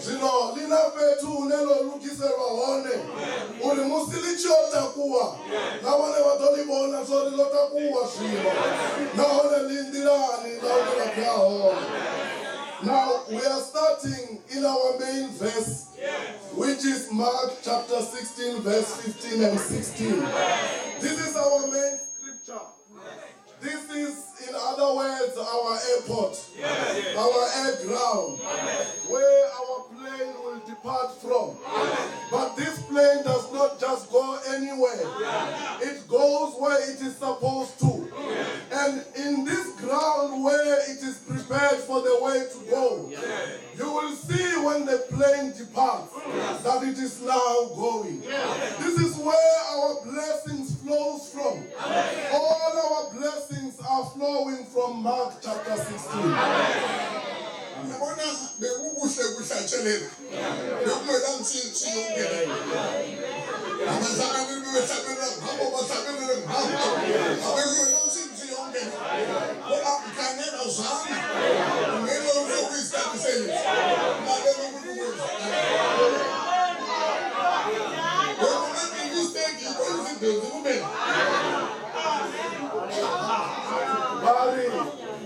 Zwino ḽi na fhethu hune ḽo lugiselwa hone uri musi ḽi tshi yo takuwa na vhone vha ḓo ḽi vhona zwa uri ḽo takuwa zwino nahone ḽi nḓilani ḽa hune ḽa khou ya hone. Now we are starting in our main verse, which is Mark chapter 16 verse 15 and 16. This is our main scripture. This is, in other words, airport, our air ground, where our plane will depart from. But this plane does not just go anywhere. It goes where it is supposed to. And in this ground where it is prepared for the way to go, you will see when the plane departs that it is now going. This is where our blessings flows from. All our blessings are flowing from Mark chapter 16. Yabona bekukuhle kuhlatshelela bekungelamtshintshi yonke abahlabeleli behlabelela ngabo bahlabelele ngabo abekungelamtshintshi yonke ngoba mkhangela zami ngeke uzokuyisikhathi selizwi lalela ukuthi kwenzakala bekungathi mistake i-confidence kuphela. Vha ri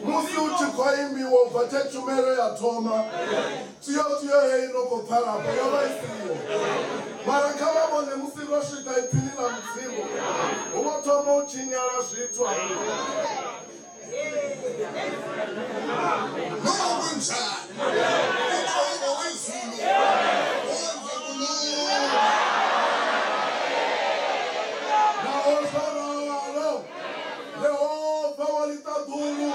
musi u tshi khou imbiwa u bva tshe tshumelo ya thoma tsiyotsiyo heyi no khou pfala afho yo vha i siho mara kha vha vhone musi ro swika ipfini ḽa mudzimu hu vho thoma u tshinyala zwithu hafho. Noma kunjani uJehova wezulu wenza kulunga. Naho zwo ralo Yehova wa ḽiṱaḓulu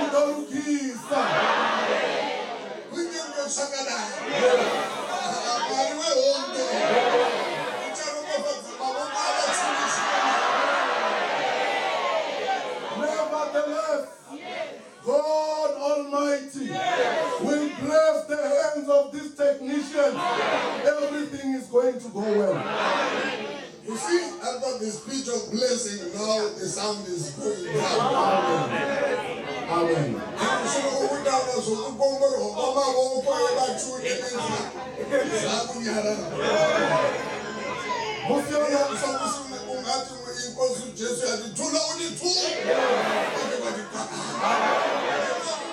u ḓo lugisa. Kunyange zvakadai Mwari wehondo ucharopafadza mavoko avatsindisi. Nevertheless, God Almighty will bless the hands of these technicians. Everything is going to go well. You see, after the speech of blessing, now the sound is going down. Amen. Mushure wokutaura zvokukomborwa kwamavoko evatsune zvakunyarara. Musi ono Sokusuke kungathi inkosi uJesu yathi thula uthi thu kodwa kwathi cha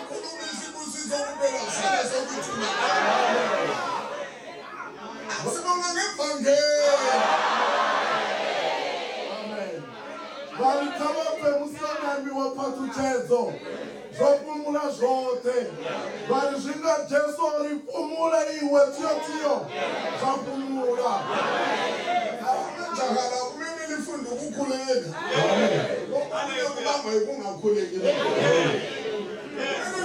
ukhuluma isibusiso kuphela sala sokuthula sibonga ngevangeli. Amen. Vha ri kha vha pfe musi yo nambiwa phaṱhutshedzo zwo fhumula zwoṱhe vha ri zwi nga Jesu ri fhumule iwe tsiyotsiyo zwa fhumula. Jakala kumele lifunde ukukhuleka okunye kubangwa yikungakhuleki kumele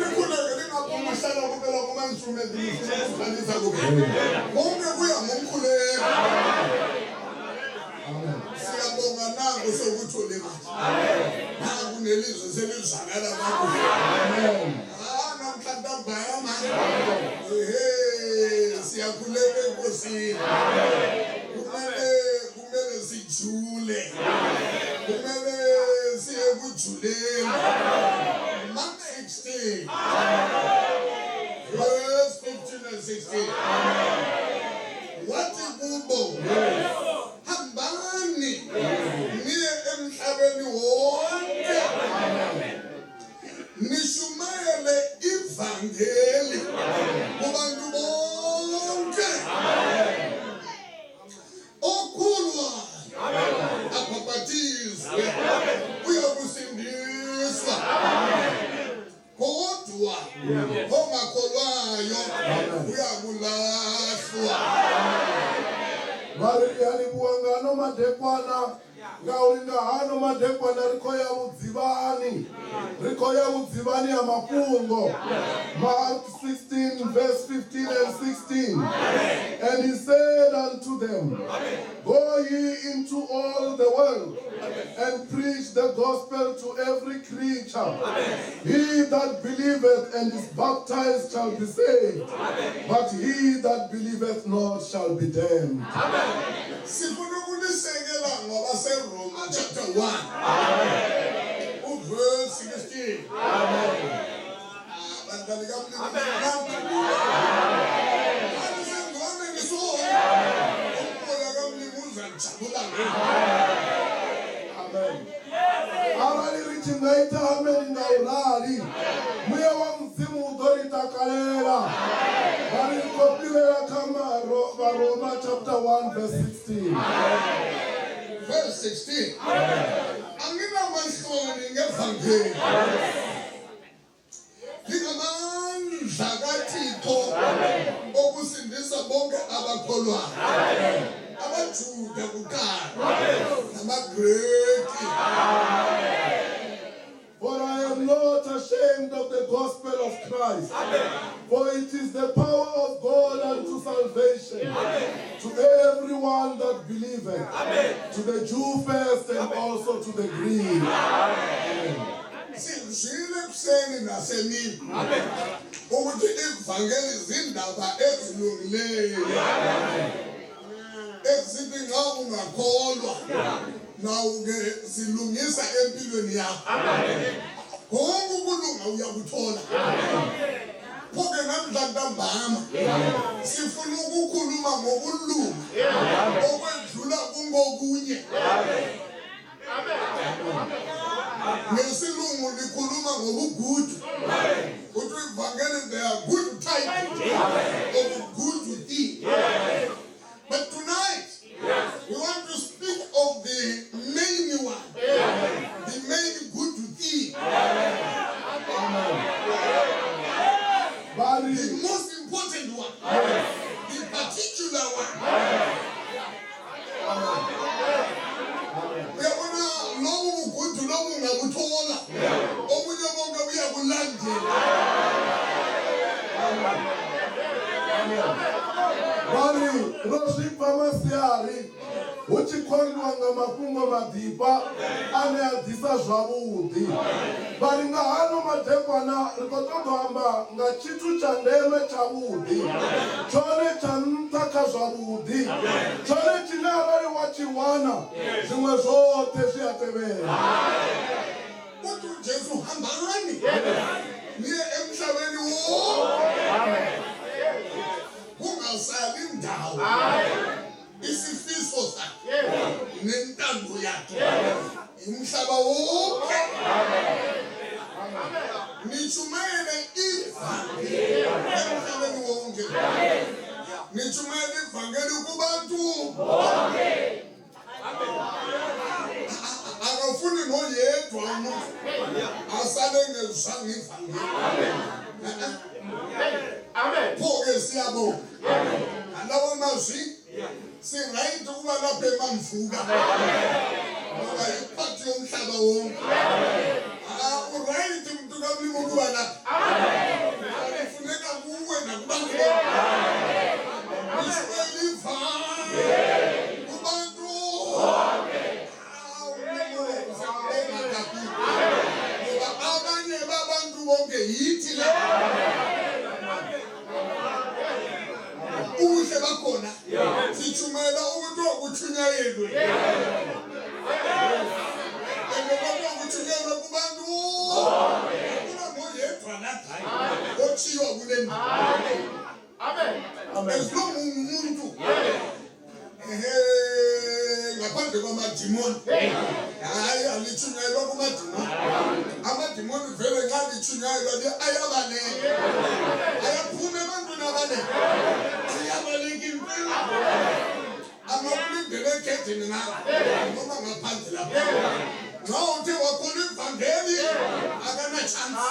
likhuleke lingaphuma uhlala kuphela kuma-instrument lifuna ukudlalisa kuphela konke kuya ngomkhuleko. Siyabonga nangu sokuthule manje nangu nelizwi selizwakala kakuhle. Ah, namhla ntambama ehe siyakhuleka enkosini kumele sijule kumele siye kujuleni. Mark 16 verse 15 and 16 wathi kubo hambani niye emhlabeni wonke nishumayele ivangeli kubantu bonke okholwayo abhabhatizwe uyakusindiswa kodwa ongakholwayo uyakulahlwa. Vha ri ri a livhuwa nga ano madekwana ngauri nga hano madekwana ri khou ya vhudzivhani ri khou ya vhudzivhani ha mafhungo. Mark 16 verse 15 and 16. And he said unto them, Go ye into all the world and preach the gospel to every creature. He that believeth and is baptized shall be saved, but he that believeth not shall be damned. Sifuna ukulisekela ngoba seRoma chapter 1 uverse 16. Abantwana kaMlimu alisengqondweni sonke umoya kaMlimu uzajabula ngawo. Amen. Arali ri tshi nga ita amen nga u rali muya wa mudzimu u ḓo ri takalela. Vha ri khou fhirela kha Varoma chapter 1 verse 16. Verse 16. Anginamahloni ngevangeli. Bonke abakholwayo. AmaJuda kuqala. NamaGreki. For I am not ashamed of the gospel of Christ. For it is the power of God unto salvation to everyone that believeth, to the Jew first and also to the Greek. Sizwile ekuseni nasemini ukuthi ivangeli zindaba ezilungileyo ezithi nxa ungakholwa nawu-ke zilungisa empilweni yakho konke ukulunga uyakuthola. Pho-ke namhla ntambama sifuna ukukhuluma ngokulunga okwedlula kungokunye. Ngesilungu likhuluma ngobugudu, uthi ivangeli, they are good tidings of good thing. But tonight we want to speak of the main one, the main good thing, Vha ri the most important one, the particular one. Uyabona, lobu bugudu lobu ungabuthola, omunye bonke buyakulandela. Vha ri ro zwi pfa masiari hu tshi khondiwa nga mafhungo maḓifha ane a ḓisa zwavhuḓi. Vha ri nga hano madekwana ri khou ṱoḓa u amba nga tshithu tsha ndeme tshavhuḓi, tshone tsha nṱha kha zwavhuḓi, tshone tshine arali wa tshi wana zwiṅwe zwoṱhe zwi a tevhela. Uthi uJesu, hambani niye emhlabeni wonke, kungasali ndawo. Isifiso sakhe nentando yakhe umhlaba wonke, nishumayele ivangeli emhlabeni wonke, nishumayele ivangeli kubantu. Akafuni noyedwa umuntu asale ngezwanga ivangeli. Pho-ke siyabonga ngalawo mazwi. Singayithi ukuba lapha emamvuka ngoba iphathi yomhlaba wonke. Ah, u-right mntu kamlimi ukuba lapha, kufuneka kuwe nakubantu bonke nishumayele ivangeli kubantu. Siyabonga kakhulu ngoba abanye babantu bonke yithi la. Ubuhle bakhona sitshumayela ukuthi okutshunyayelwe and kodwa kutshunyayelwe kubantu, akuna noyedwa lapha otshiywa kule ndawo as long ungumuntu. Ehe, ngaphandle kwamadimoni. Hayi, alitshunyayelwa kumadimoni. Amadimoni vele nxa litshunyayelwa ayabaleka, ayaphuma ebantwini, abaleka, ayabaleka impela. Angakulindela egedini ngapha noma ngaphandle lapha. Nxa uthe wakhona ivangeli, akana-chance.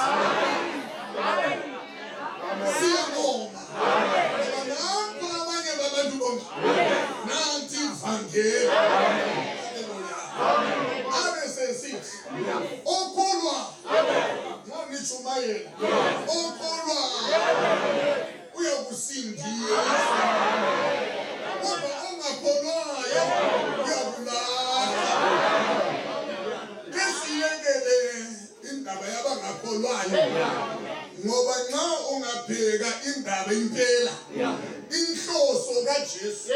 Siyabonga ngoba nanko abanye babantu bonke, nanti ivangeli. Haleluya. Abe sesithi okholwa, nxa nishumayela, okholwa uyakusindiswa, kodwa ongakholwayo uyakulahla. Ke siyekele indaba yabangakholwayo ngoba nxa ungabheka indaba impela, inhloso kaJesu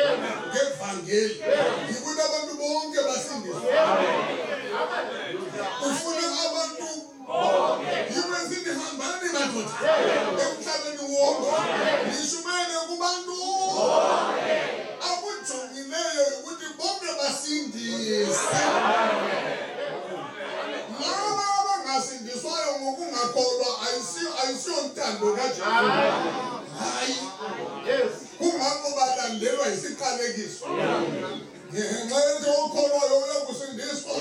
ngevangeli yikuthi abantu bonke basindiswe. Ufuna abantu yibe sithi, hambani madoda emhlabeni wonke, nishumayele kubantu. Akujongileyo ukuthi bonke basindiswe. Laba abangasindiswayo ngokungakholwa, ayisiyo ntando kaJesu, hayi. Kungakho balandelwa isiqalekiso ngenxa yethi okholwayo uyakusindiswa,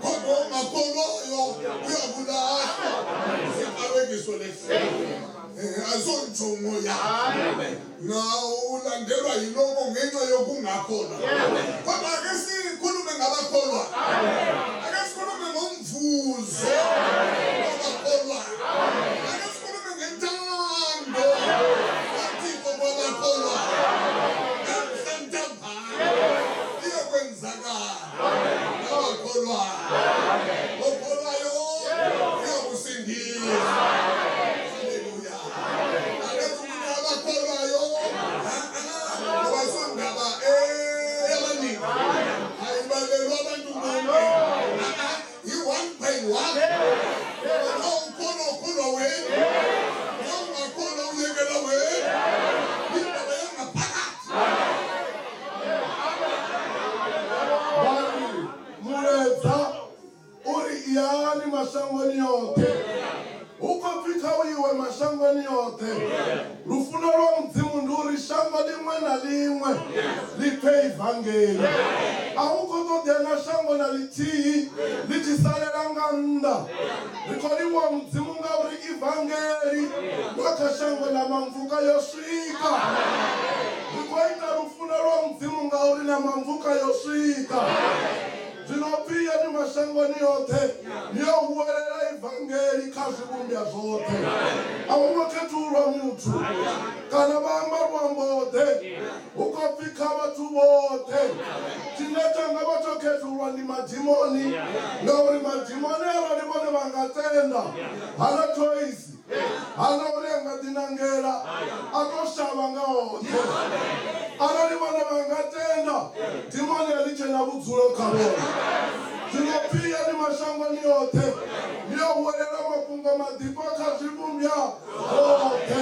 kodwa ongakholwayo uyakulahlwa. Isiqalekiso lesi. Asonjongo yakhe naw. okulandelwa yiloko ngenxa yokungakholwa. Kodwa ake sikhulume ngabakholwa, ake sikhulume ngomvuzo wabakholwa, ake sikhulume ngentando kaThixo kwabakholwa. Namhla ntambama iyokwenzakala abakholwayo. Okholwayo uyakusindisa. Haleluya. Ake ukuthi abakholwayo, ngoba isondaba eyabaningi, ayibalelwa abantu bonke, i-one by one. Lo ukholwa, ukholwa wena, lo ungakholwa, uyekela wena. Indaba yangaphakathi. Vha ri mulaedza uri iyani mashangoni yoṱhe, hu khou pfi kha u iwe mashangoni yoṱhe. Lufuno lwa Mudzimu ndi uri shango ḽiṅwe na ḽiṅwe ḽi pfe ivangeli. A hu khou ṱoḓea na shango na ḽithihi ḽi tshi salela nga nnḓa. Ri khou livhuwa Mudzimu ngauri ivangeli na kha shango ḽa Mamvuka yo swika. Ri khou ita lufuno lwa Mudzimu ngauri na Mamvuka yo swika. Zwino pfi yani mashangoni yoṱhe ni yo huwelela ivangeli kha zwivhumbwa zwoṱhe. A hu ngo khethululwa muthu kana vha amba luambo-ḓe, hu khou pfi kha vhathu vhoṱhe. Tshine tsha nga vha tsho khethululwa ndi madimoni, ngauri madimoni arali vhone vha nga tenda, hana choice, hana uri a nga ḓinangela, a to shavha nga oṱhe. Arali vhone vha nga tenda, dimoni a ḽi tshena vhudzulo kha vhone. Zwino pfi yani mashangoni yoṱhe ni yo huwelela mafhungo maḓifha kha zwivhumbwa zwoṱhe.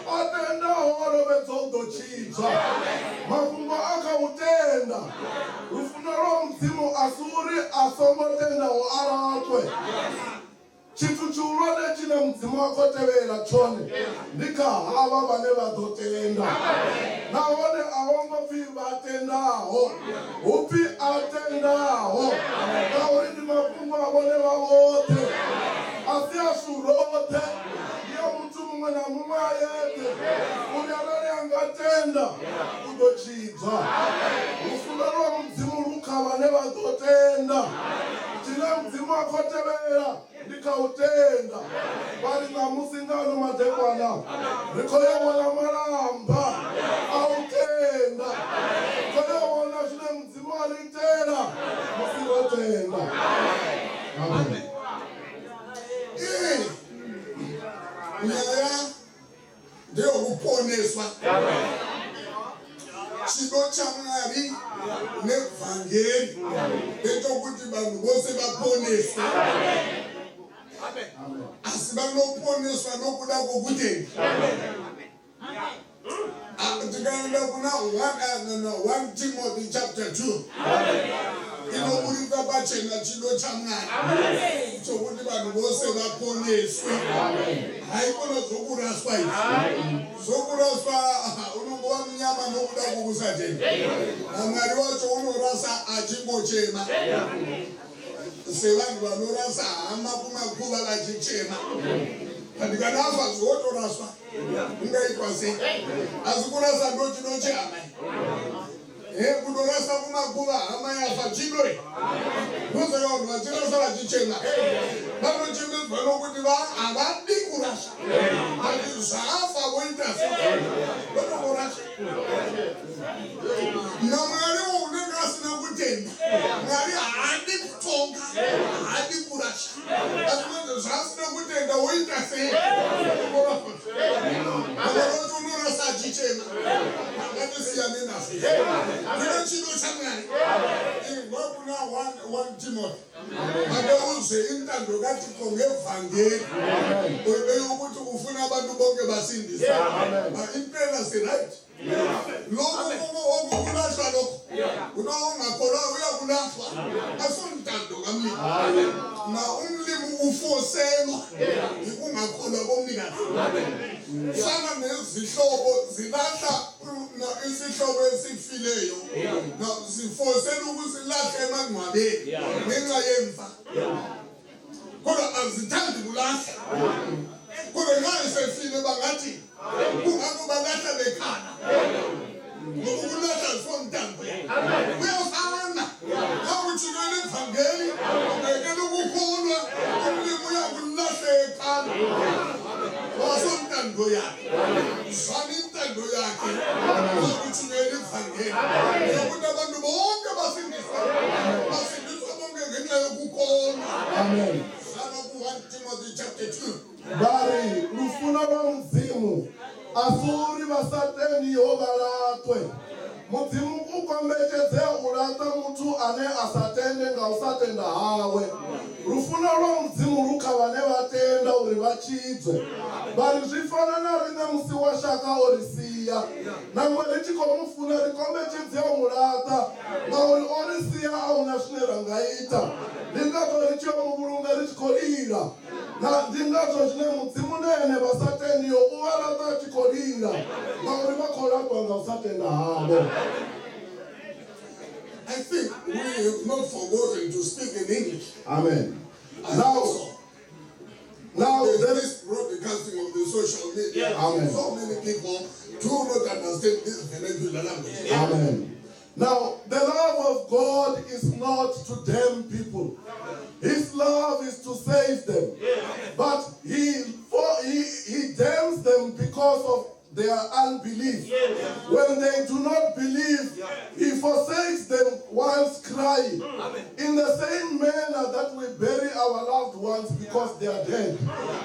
O tendaho o lovhedzwa u ḓo tshidzwa. Mafhungo a kha u tenda. Lufuno lwa Mudzimu a si uri a songo tendaho a laṱwe. Tshithu tshihulwane tshine Mudzimu a khou tevhela tshone ndi kha havha vhane vha ḓo tenda. Nahone a ho ngo pfi vha tendaho, hu pfi a tendaho, ngauri ndi mafhungo a vhone vha vhoṱhe, a si ashu roṱhe, ndi a muthu muṅwe na muṅwe a yeṱhe, uri arali a nga tenda u ḓo tshidzwa. Lufuno lwa Mudzimu lu kha vhane vha ḓo tenda. Tshine Mudzimu a khou tevhela ndi kha u tenda. Vha ri ṋamusi nga ano madekwana ri khou ya vhona malamba a u tenda, ri khou ya vhona zwine Mudzimu a ri itela musi ro tenda. Amen. Ee, nyaya ndeyokuponeswa. Chido chaMwari nevhangeri ndechekuti vanhu vose vaponeswe, asi vanoponeswa nokuda kwokutenda. Ah, tikaenda kuna 1 no, no, 1 Timothy chapter 2, inoburitsa pachena chido chaMwari chokuti vanhu vose vaponeswe. Haikona zvokuraswa izvi. Zvokuraswa, unongova munyama nokuda kwokusatenda, naMwari wacho unorasa achingochema, sevanhu vanorasa hama kumakuva vachichema. Pandikanafa zvotoraswa, ungaitwa sei? Asi kurasa ndo chido chehama. Kundorasa kumakuva hama yafa chidoi? Ndosaka vanhu vachirasa vachichema. Vanochemedzwa nokuti havadi kurasa, but zvafa voita sei? Vanongorasa. NaMwariwo unenge asina kutenda. Mwari haadi kutonga, haadi kurasha, asi manje zvaasina kutenda woita sei? Avaroti unorasa achichema. Angatisiyane nazvo. Ndino chido chaMwari. Inzwa kuna 1 Timothy, ake uzwe intando kaThixo ngevangeli eyokuthi ufuna abantu bonke basindiswe. Impela si-right. Lokhu okukulahlwa, lokhu unongakholwa uyakulahlwa, asontando kamlimi. Na umlimi ufoselwa yikungakholwa komnikazi. Fana nezihlobo zilahla isihlobo esifileyo, zifosela ukusilahla emangcwabeni ngenxa yemfa, kodwa azithandi kulahla. Kodwa nxa esefile bangathi, kungakho balahla bekhala. Ngoba ukulahla asontando yakhe. Kuyafana. Xa utshinele ivangeli, ubhekele ukukholwa, umlimi uyakulahla eqala. Asontando yakhe. Zwana intando yakhe. Xa utshinele ivangeli. Yokuthi abantu bonke basindiswe. Basindiswe bonke ngenxa yokukholwa. Amen. Zwana ku-1 Timothy chapter 2. Vha ri lufuno lwa Mudzimu a si uri vha sa tendiho vha laṱwe. Mudzimu u kombetshedzea u laṱa muthu ane a sa tende nga u sa tenda hawe. Lufuno lwa Mudzimu lu kha vhane vha tenda uri vha tshidzwe. Vha ri zwi fana na riṋe musi wa shaka o ri sia. Nangwe ri tshi khou mu funa ri kombetshedzea u mu laṱa ngauri o ri sia a hu na zwine ra nga ita. Ndi ngazwo ri tshi yo mu vhulunga ri tshi khou lila. Na ndi ngazwo zwine Mudzimu na ene vha sa tendiho u vha laṱa a tshi khou lila ngauri vha khou laṱwa nga u sa tenda havho. I think we have not forgotten to speak in English. Amen. I Now, hope so. now There's there this is broadcasting of the social media. Amen. So many people do not understand this vernacular language. Amen. Now, the love of God is not to damn people. His love is to save them. But he damns them because of their unbelief. When they do not believe, he forsakes them whilst crying. In the same manner that we bury our loved ones because they are dead.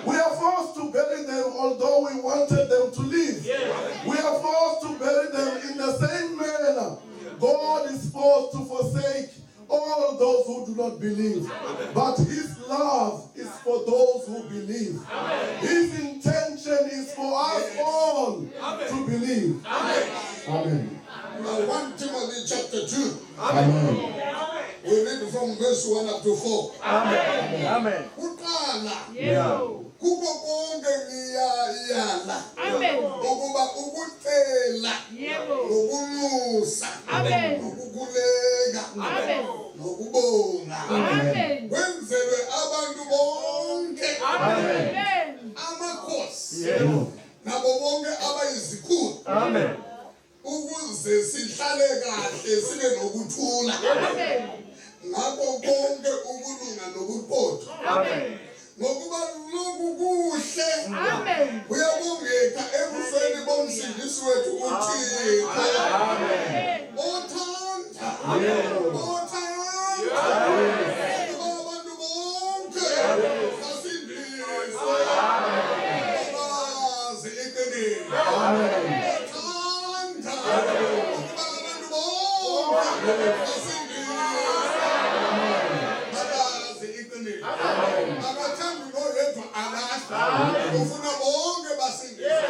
We are forced to bury them although we wanted them to live. We are forced to bury them in the same manner. God is forced to forsake all those who do not believe. But his love is for those who believe. His intention is for us all to believe. Amen. Now, 1 Timothy chapter 2. Amen. We read from verse 1 up to 4. Amen. Amen. Kuqala Yeah. kuko konke ngiyayala Amen. ukuba ukucela Yebo. nokunxusa Amen. nokukhuleka Amen. nokubonga Amen. kwenzelwe abantu bonke Amen. amakhosi Yebo. nabo bonke abayizikhulu Amen. ukuze sihlale kahle sibe nokuthula Amen. ngakho konke ukulunga nobuqotho Amen. ngokuba lokhu kuhle Amen. kuyabongeka ebusweni bomsindisi wethu uThixo Amen. othanda othanda ukuba abantu bonke basindiswe babazi iqiniso othanda ukuba abantu bonke basindiswe babazi iqiniso akathandi noyedwa alahlwa ufuna bonke basindiswe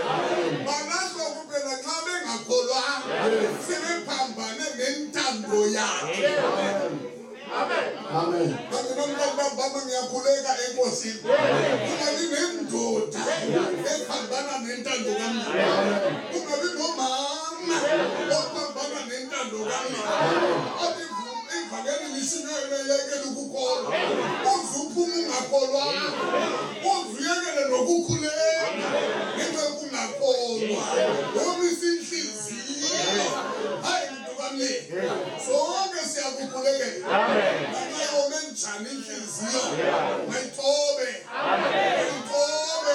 balahlwa kuphela nxa bengakholwanga sebephambane nentando yakhe. Amen. Baba ngiyakhuleka enkosini kungabi nendoda ephambana nentando kamama, kungabi nomama ophambana nentando kamama. Athi ivangeli lishunyayelwe yekele ukukholwa, uze uphume ungakholwanga, uze uyekele nokukhuleka ngenxa yokungakholwa, womisa inhliziyo. Hayi mntu kamlimi, sonke siyakukhulekela. Ngenxa yome njani inhliziyo, mayithobe, mayithobe.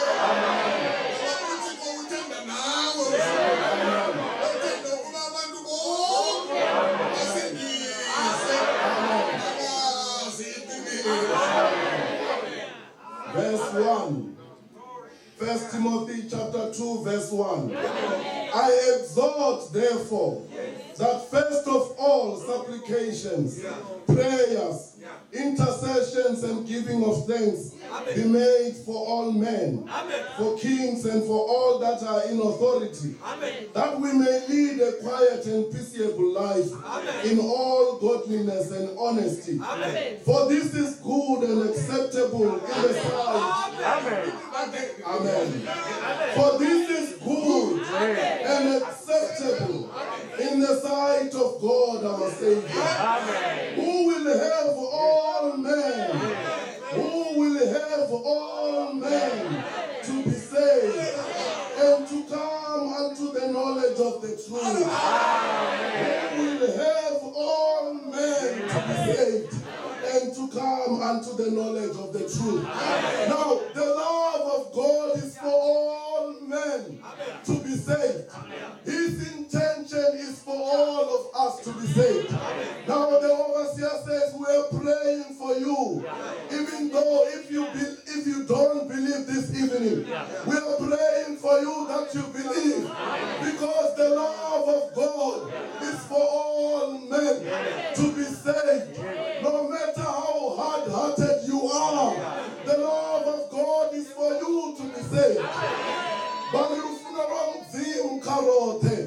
Ngoba uThixo uthanda nawe, uthanda ukuba abantu bonke basindiswe, babazi iqiniso. Verse 1. 1 Timothy chapter 2, verse 1. I exhort, therefore, that first of all supplications, prayers, intercessions, and giving of thanks be made for all men, for kings and for all that are in authority, that we may lead a quiet and peaceable life in all godliness and honesty. For this is good and acceptable in the sight. Amen. For this is good and acceptable in the sight of God our Savior, who will have all men, who will have all men to be saved and to come unto the knowledge of the truth. unto the knowledge of the truth. Now, the love of God is for all men to be saved. His intention is for all of us to be saved. Now, the overseer says we are praying for you, even though if you don't believe this evening, we are praying for you that you believe, because the love of God is for all men to be saved. No matter how hard-hearted you are, the love of God is for you to be saved. Vha ri lufuno lwa Mudzimu kha roṱhe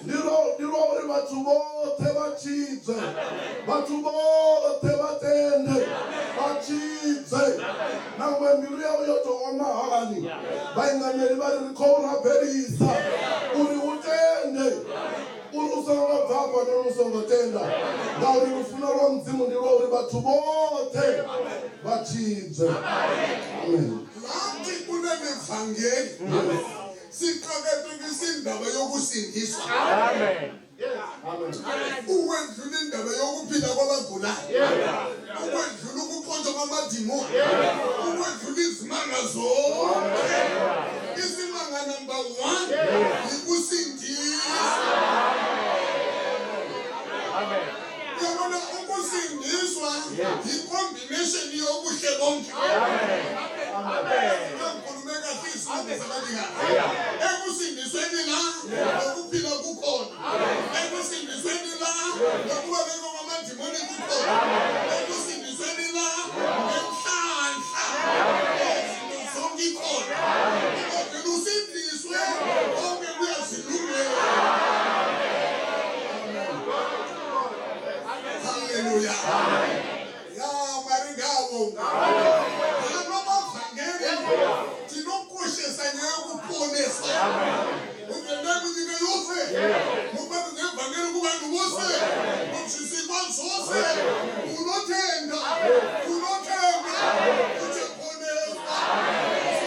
ndi lwa uri vhathu vhoṱhe vha tshidzwe, vhathu vhoṱhe vha tende vha tshidzwe. Nangwe mbilu yau yo tou oma hani, vhaingameli vha ri ri khou rabelisa uri u tende, uri u songo bva hafhanoni u songo tenda, ngauri lufuno lwa Mudzimu ndi lwa uri vhathu vhoṱhe vha tshidzwe. Amen. Lathi kunevangeli siqakathekisa indaba yokusindiswa. Amen. Ukwedlula indaba yokuphila kwabagulayo, ukwedlula ukuxotshwa kwamadimoni, ukwedlula izimanga zonke. Isimanga number 1 yikusindiswa. Uyabona, ukusindiswa yi-combination yobuhle bonke. Ngikhulume kahle isilungu sabalingani. Ekusindisweni la nokuphila kukhona. Ekusindisweni la nokuba beko kwamadimoni kukhona. Ekusindisweni la nenhlanhla izinto zonke ikhona. Kodwa usindiswe konke kuyazilungela. Haleluya. Ya Mwari ngavonga. Tinokoshesa nyaya yekuponeswa. Ungenda kunyika yose, muparidze vhangeri kuvanhu vose, muzvisikwa zvose. Unotenda, unotenda, uchaponeswa.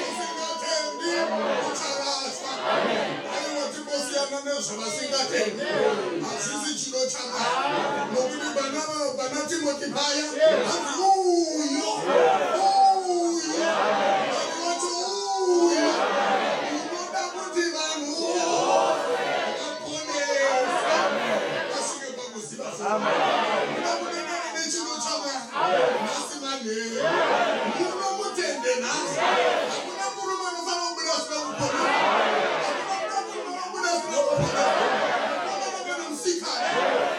Usingatendi, ucharaswa. Aiwa, timbosiyana nezvavasingatendi. Hazvisi chiro chaMwari. Nokuti vana Timoti paya, hanzi uyo, uyo, uyo, unoda kuti vanhu vaponeswe vasvike pakuziva. Unoda kudanana nechiro chaMwari nhasi manheru. Munomutende nhasi. Hakuna murume anofanira kubuda asina kuponeswa. Hakuna murume anobuda asina kuponeswa. Mukomana kana musikana,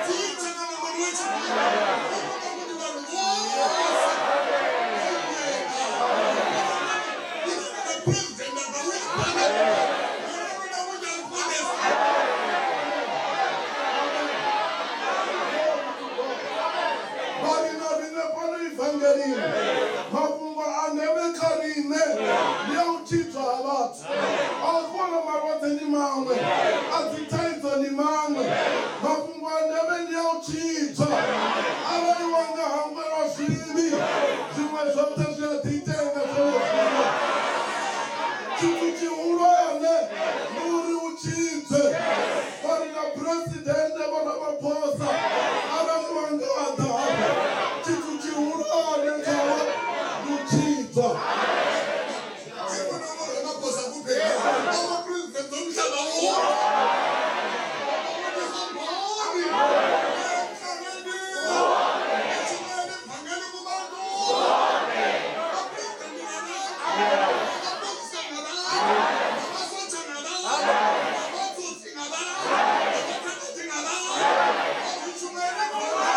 tiitana naMwari wechipiri. Unoda kuti vanhu vose president akauya pano, unoda kuti aponeswe. Vha ri na riṋe fhano ivangelini, mafhungo a ndeme kha riṋe ndi a u tshidzwa ha vhathu. A u fhola malwadze ndi maṅwe, a dzi thaidzo ndi maṅwe. Mafhungo a ndeme ndi a u tshidzwa. Arali wa nga hangwelwa zwivhi, zwiṅwe zwoṱhe zwi a ḓi itea nga zwone zwiṅwe. Tshithu tshihulwane ndi uri u tshidzwe. Vha ri na phuresidennde Vho Ramaphosa, arali wa nga ḓa hafha, tshithu tshihulwane khavho ndi u tshidzwa. Haikona Ramaphosa kuphela, ama-president omhlaba wonke. Ukuthi hambani emhlabeni, nishumayele ivangeli kubantu. Ama-president ngabantu, amapholisa ngabantu, amasotsha ngabantu, amatsotsi ngabantu, abathakathi ngabantu. Asishumayele ivangeli.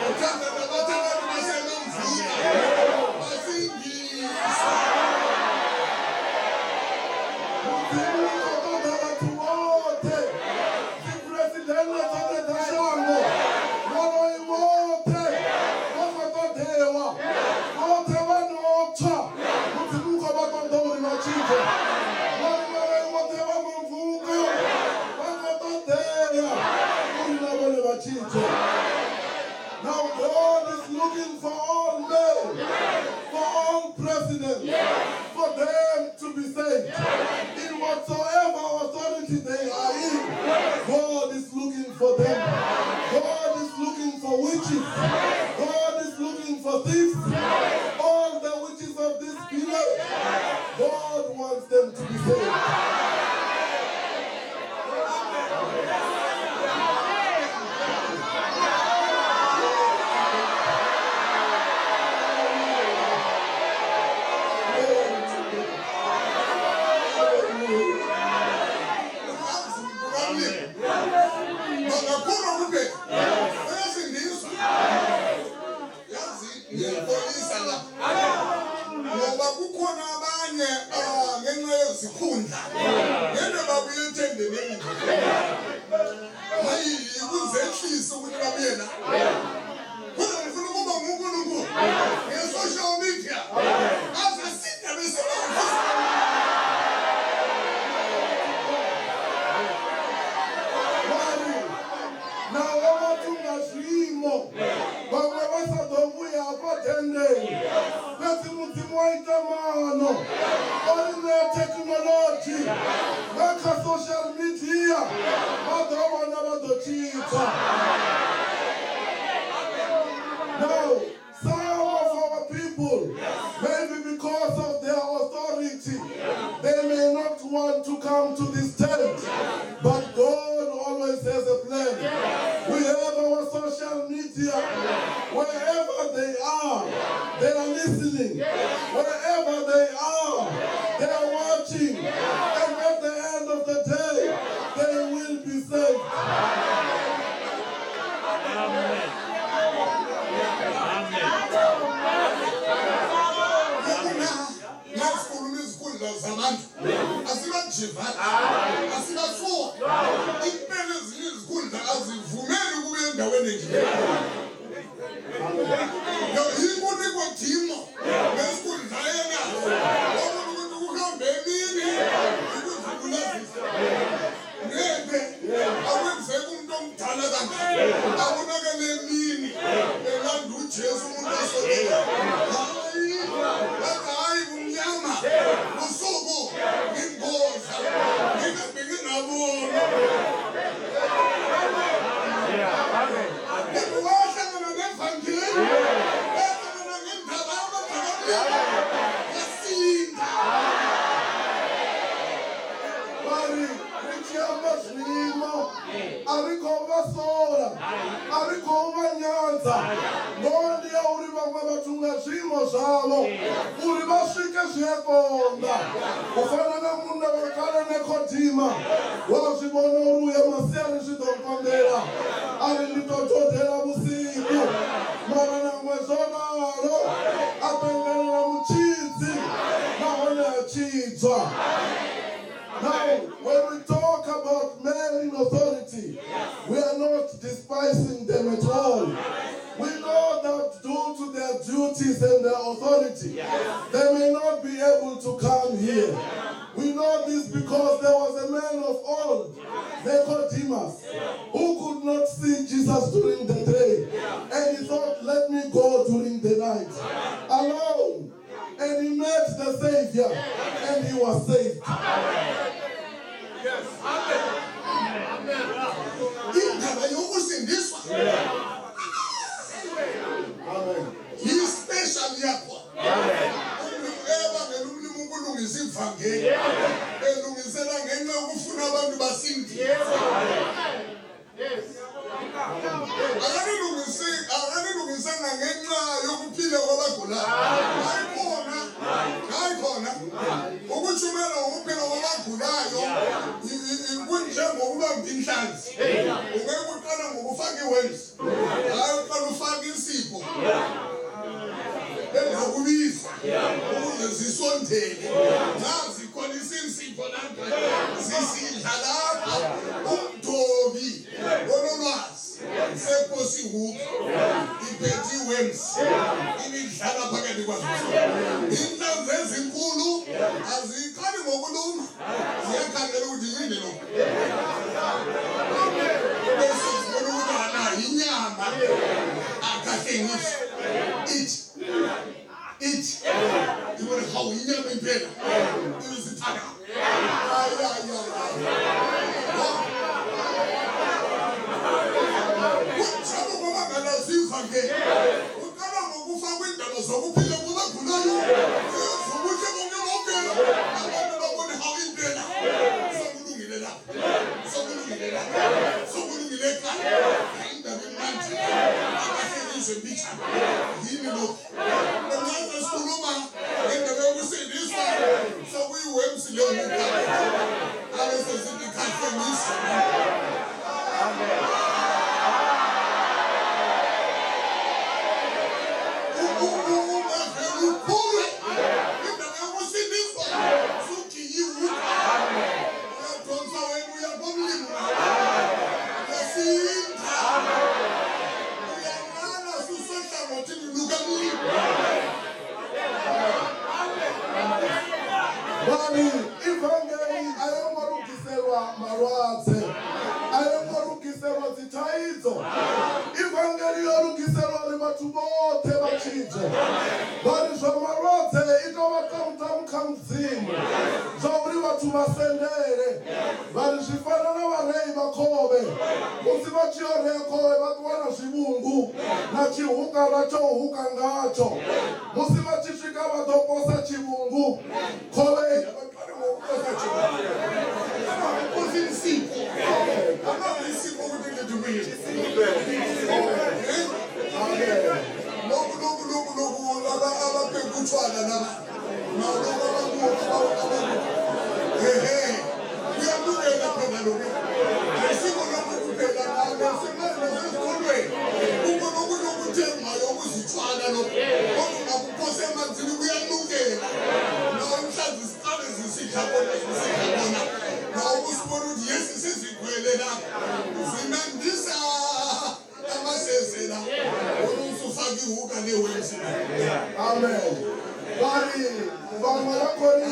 Uthanda nabathakathi basemamvula, basindiswe. Mudzimu u khou ṱoḓa vhathu vhoṱhe, dziphuresidennde dzoṱhe dza shango, vhaloi vhoṱhe vha khou ṱoḓewa, vhoṱhe vha no tswa. Mudzimu u khou vha ṱoḓa uri vha tshidzwe. Vha ri vhaloi vhoṱhe vha mamvuka vha khou ṱoḓea uri na vhone vha tshidzwe. Now God is looking for all men, for all presidents, for them to be saved. In whatsoever authority they are in, God is looking for for them. God is looking for witches. God is looking for thieves. All the witches of this village, God wants them to be saved. Bangakhona ukubheka bayasindiswa. Yazi ngiyabonisa la ngoba kukhona abanye ngenxa yezikhundla ngeke babuye ethendeni emuva. Hayi, kuzehlisa ukuthi babuye la. Kodwa ngifuna ukuba nguNkulunkulu nge-social media azasinda bese. Vhari naho vhathu nga zwiimo vhaṅwe vha sa ḓo vhuya hafha tendeni, fhedzi Mudzimu wa ita maano, o ri ṋea thekhinolodzhi nga kha social media, vha ḓo vhona, vha ḓo tshidzwa. Now, some of our people, maybe because of their authority, they may not want to come to this tent, but God always has a plan. We have our social media. Wherever they are, they are listening. Wherever they are, they are watching. And at the end of the day, they will be saved. Yabona, nasikhuluma izikhundla zabantu asibajivali, asibasuwa impela. Ezinye izikhundla azivumeli ukubuya endaweni enje. Yikho Nikodimo nesikhundla yenaso wabona ukuthi kuhambe emini ikuzibulazisa ngeke akwenzeka umuntu omdala kangaka abonakele emini elanda uJesu, umuntu osondela. Hayi, bathi hayi, kumnyama usuku ngimboza ngingabe ngingaboni. Kodwa wahlangana nevangeli, wahlangana ngendaba yamabhakabhaka, wasinda. Vhari ri tshi amba zwiimo a ri khou vha sola, a ri khou vha nyadza. Ngoho ndi ya uri vhaṅwe vhathu nga zwiimo zwavho uri vha swike zwi a konḓa, u fana na munna wa kale Nikodima, wa zwi vhona uri uya masiari zwi ḓo nkonḓela, a ri ndi tou ṱoḓela vhusiku, mara nangwe zwo ralo a ṱanganela mutshidzi nahone a tshidzwa. Now, when we talk about men in authority, we are not despising them at all. We know that due to their duties and their authority, they may not be able to come here. We know this because there was a man of old, Nicodemus, who could not see Jesus during the day. And he thought, let me go during the night, alone. And he met the Savior, and he was saved. Indaba yokusindiswa Amen. yi-special yakho. Ebangela umlimi ukulungisa ivangeli elungisela ngenxa yokufuna abantu basindiswe. Akalilungisanga ngenxa yokuphila kwabagulayo. Hayi khona, hayi khona. Ukuthumela ngokuphila kwabagulayo kunjengokubamba inhlanzi. Ungeke uqala ngokufaka i-worms, hayi, uqala ufake insipho engakubiza ukuze zisondele. Nxa zikholisa insipho lapha, zisidla lapha. Umdobi onolwazi sephosa i-hook iphethe i-worms, ibidlala phakathi kwazo. Inhlanzi ezinkulu aziqali ngokuluma, ziyakhangela ukuthi yini lo, bese zibona ukuthi ana inyama akahle ngisho ithi ithi ibone hawu, inyama impela ibisithaka. Hayi, hayi, hayi, hayi. Ngizwe mbijana. Yini lokhu? Noma sikhuluma ngendaba yokusindiswa sekuyiwemsi leyo huka. Ake sesithi kahle ngizwe. Amen. Bali ivangeli a yo ngo lugiselwa malwadze, a yo ngo lugiselwa dzithaidzo. Ivangeli yo lugiselwa uri vhathu vhoṱhe vha tshidzwe. Vhari zwa malwadze i tou vha tamutamu kha Mudzimu, zwa uri vhathu vha sendele. Vhari zwi fana na vharei vha khovhe, musi vha tshi yo rea khovhe vha ṱuwa na zwivhungu na tshihuka tsho huka ngatsho. Musi vha tshi swika vha ḓo posa tshivhungu khovhe. Amen. Bari vhaṅwe vha khou ri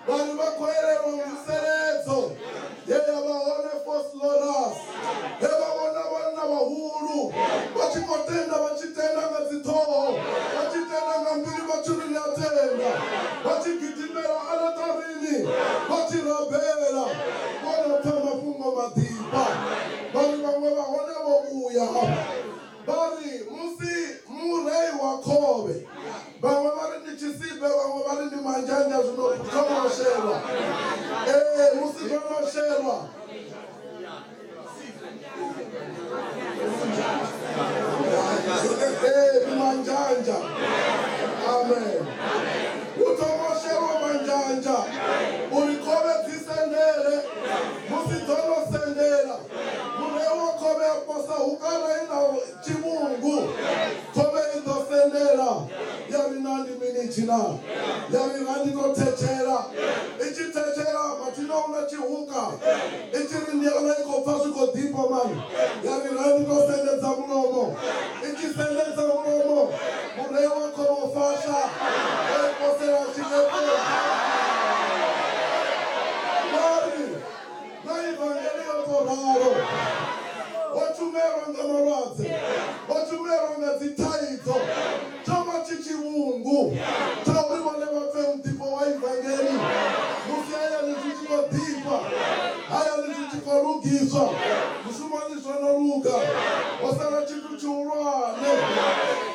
Vanhu va khwelelwa mvuseledzo ye ya vha hone Vosloorus, he vha vhona vhanna vhahulu vha tshi khou tenda, vha tshi tenda nga dziṱhoho, vha tshi tenda nga mbilu, vha tshi ri ri a tenda, vha tshi gidimela aleṱarini, vha tshi rabela, vho no pfa mafhungo maḓifha. Vha ri vhaṅwe vha hone vho vhuya hafha, vha ri musi murei wa khovhe, vhaṅwe vha ri ndi tshisibe, vhaṅwe vha ri ndi manzhanja, zwino thoma u shelwa. Musi zwo no shelwa ndi manzhanja. Amen. Hu thoma u shelwa manzhanja uri khovhe dzi sendele. Musi dzo no sendela, murei wa khovhe a posa hukana i na tshivhungu, khovhe i ḓo sendela. Ya ri na ndi mini tshina, ya ri nga ndi to thetshela. I tshi thetshela mathina hu na tshihuka, i tshi ri ndi ana i khou pfa zwi khou ḓifha mani, ya ri nga ndi to sendedza mulomo. I tshi sendedza mulomo, murei wa khovhe o fasha, o i posela tshikepeni. Vha ri na ivangeli yo tou ralo, ho tshumelwa nga malwadze, ho tshumelwa nga dzithaidzo, tsho vha tshi tshivhungu tsha uri vhone vha pfe muḓifho wa ivangeli. Musi hayani zwi tshi khou ḓifha, hayani zwi tshi khou lugiswa, mushumoni zwo no luga, ho sala tshithu tshihulwane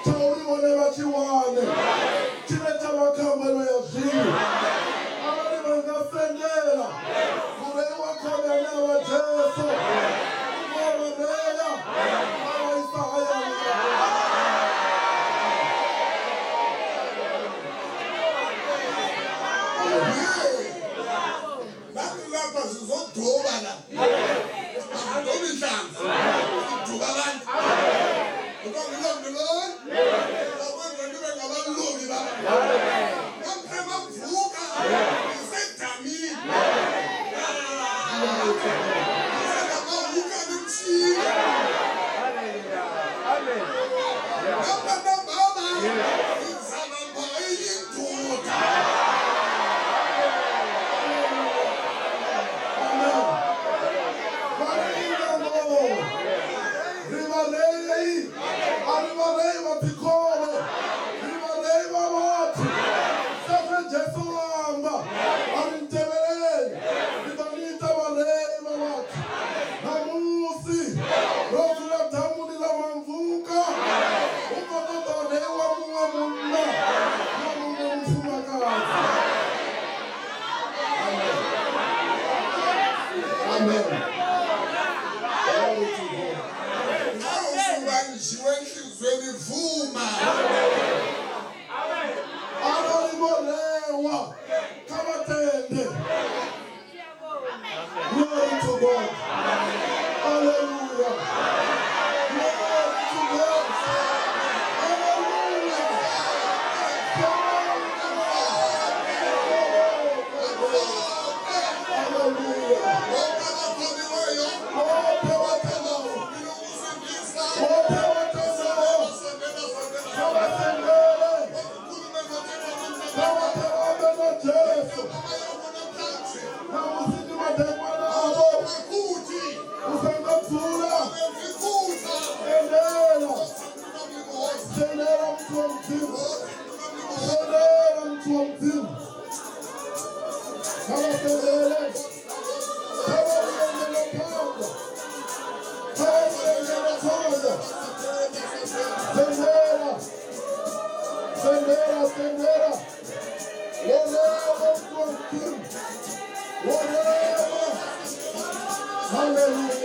tsha uri vhone vha tshi wane, tshine tsha vha khambelo ya zwino. Arali vha nga sendela murei wa khovhe ane a vha Jesu, u ḓo vha rea a vha isa hayani. Lapha sizodobana. Glory to God. Hallelujah. Glory to God. Hallelujah. Hallelujah. Hallelujah.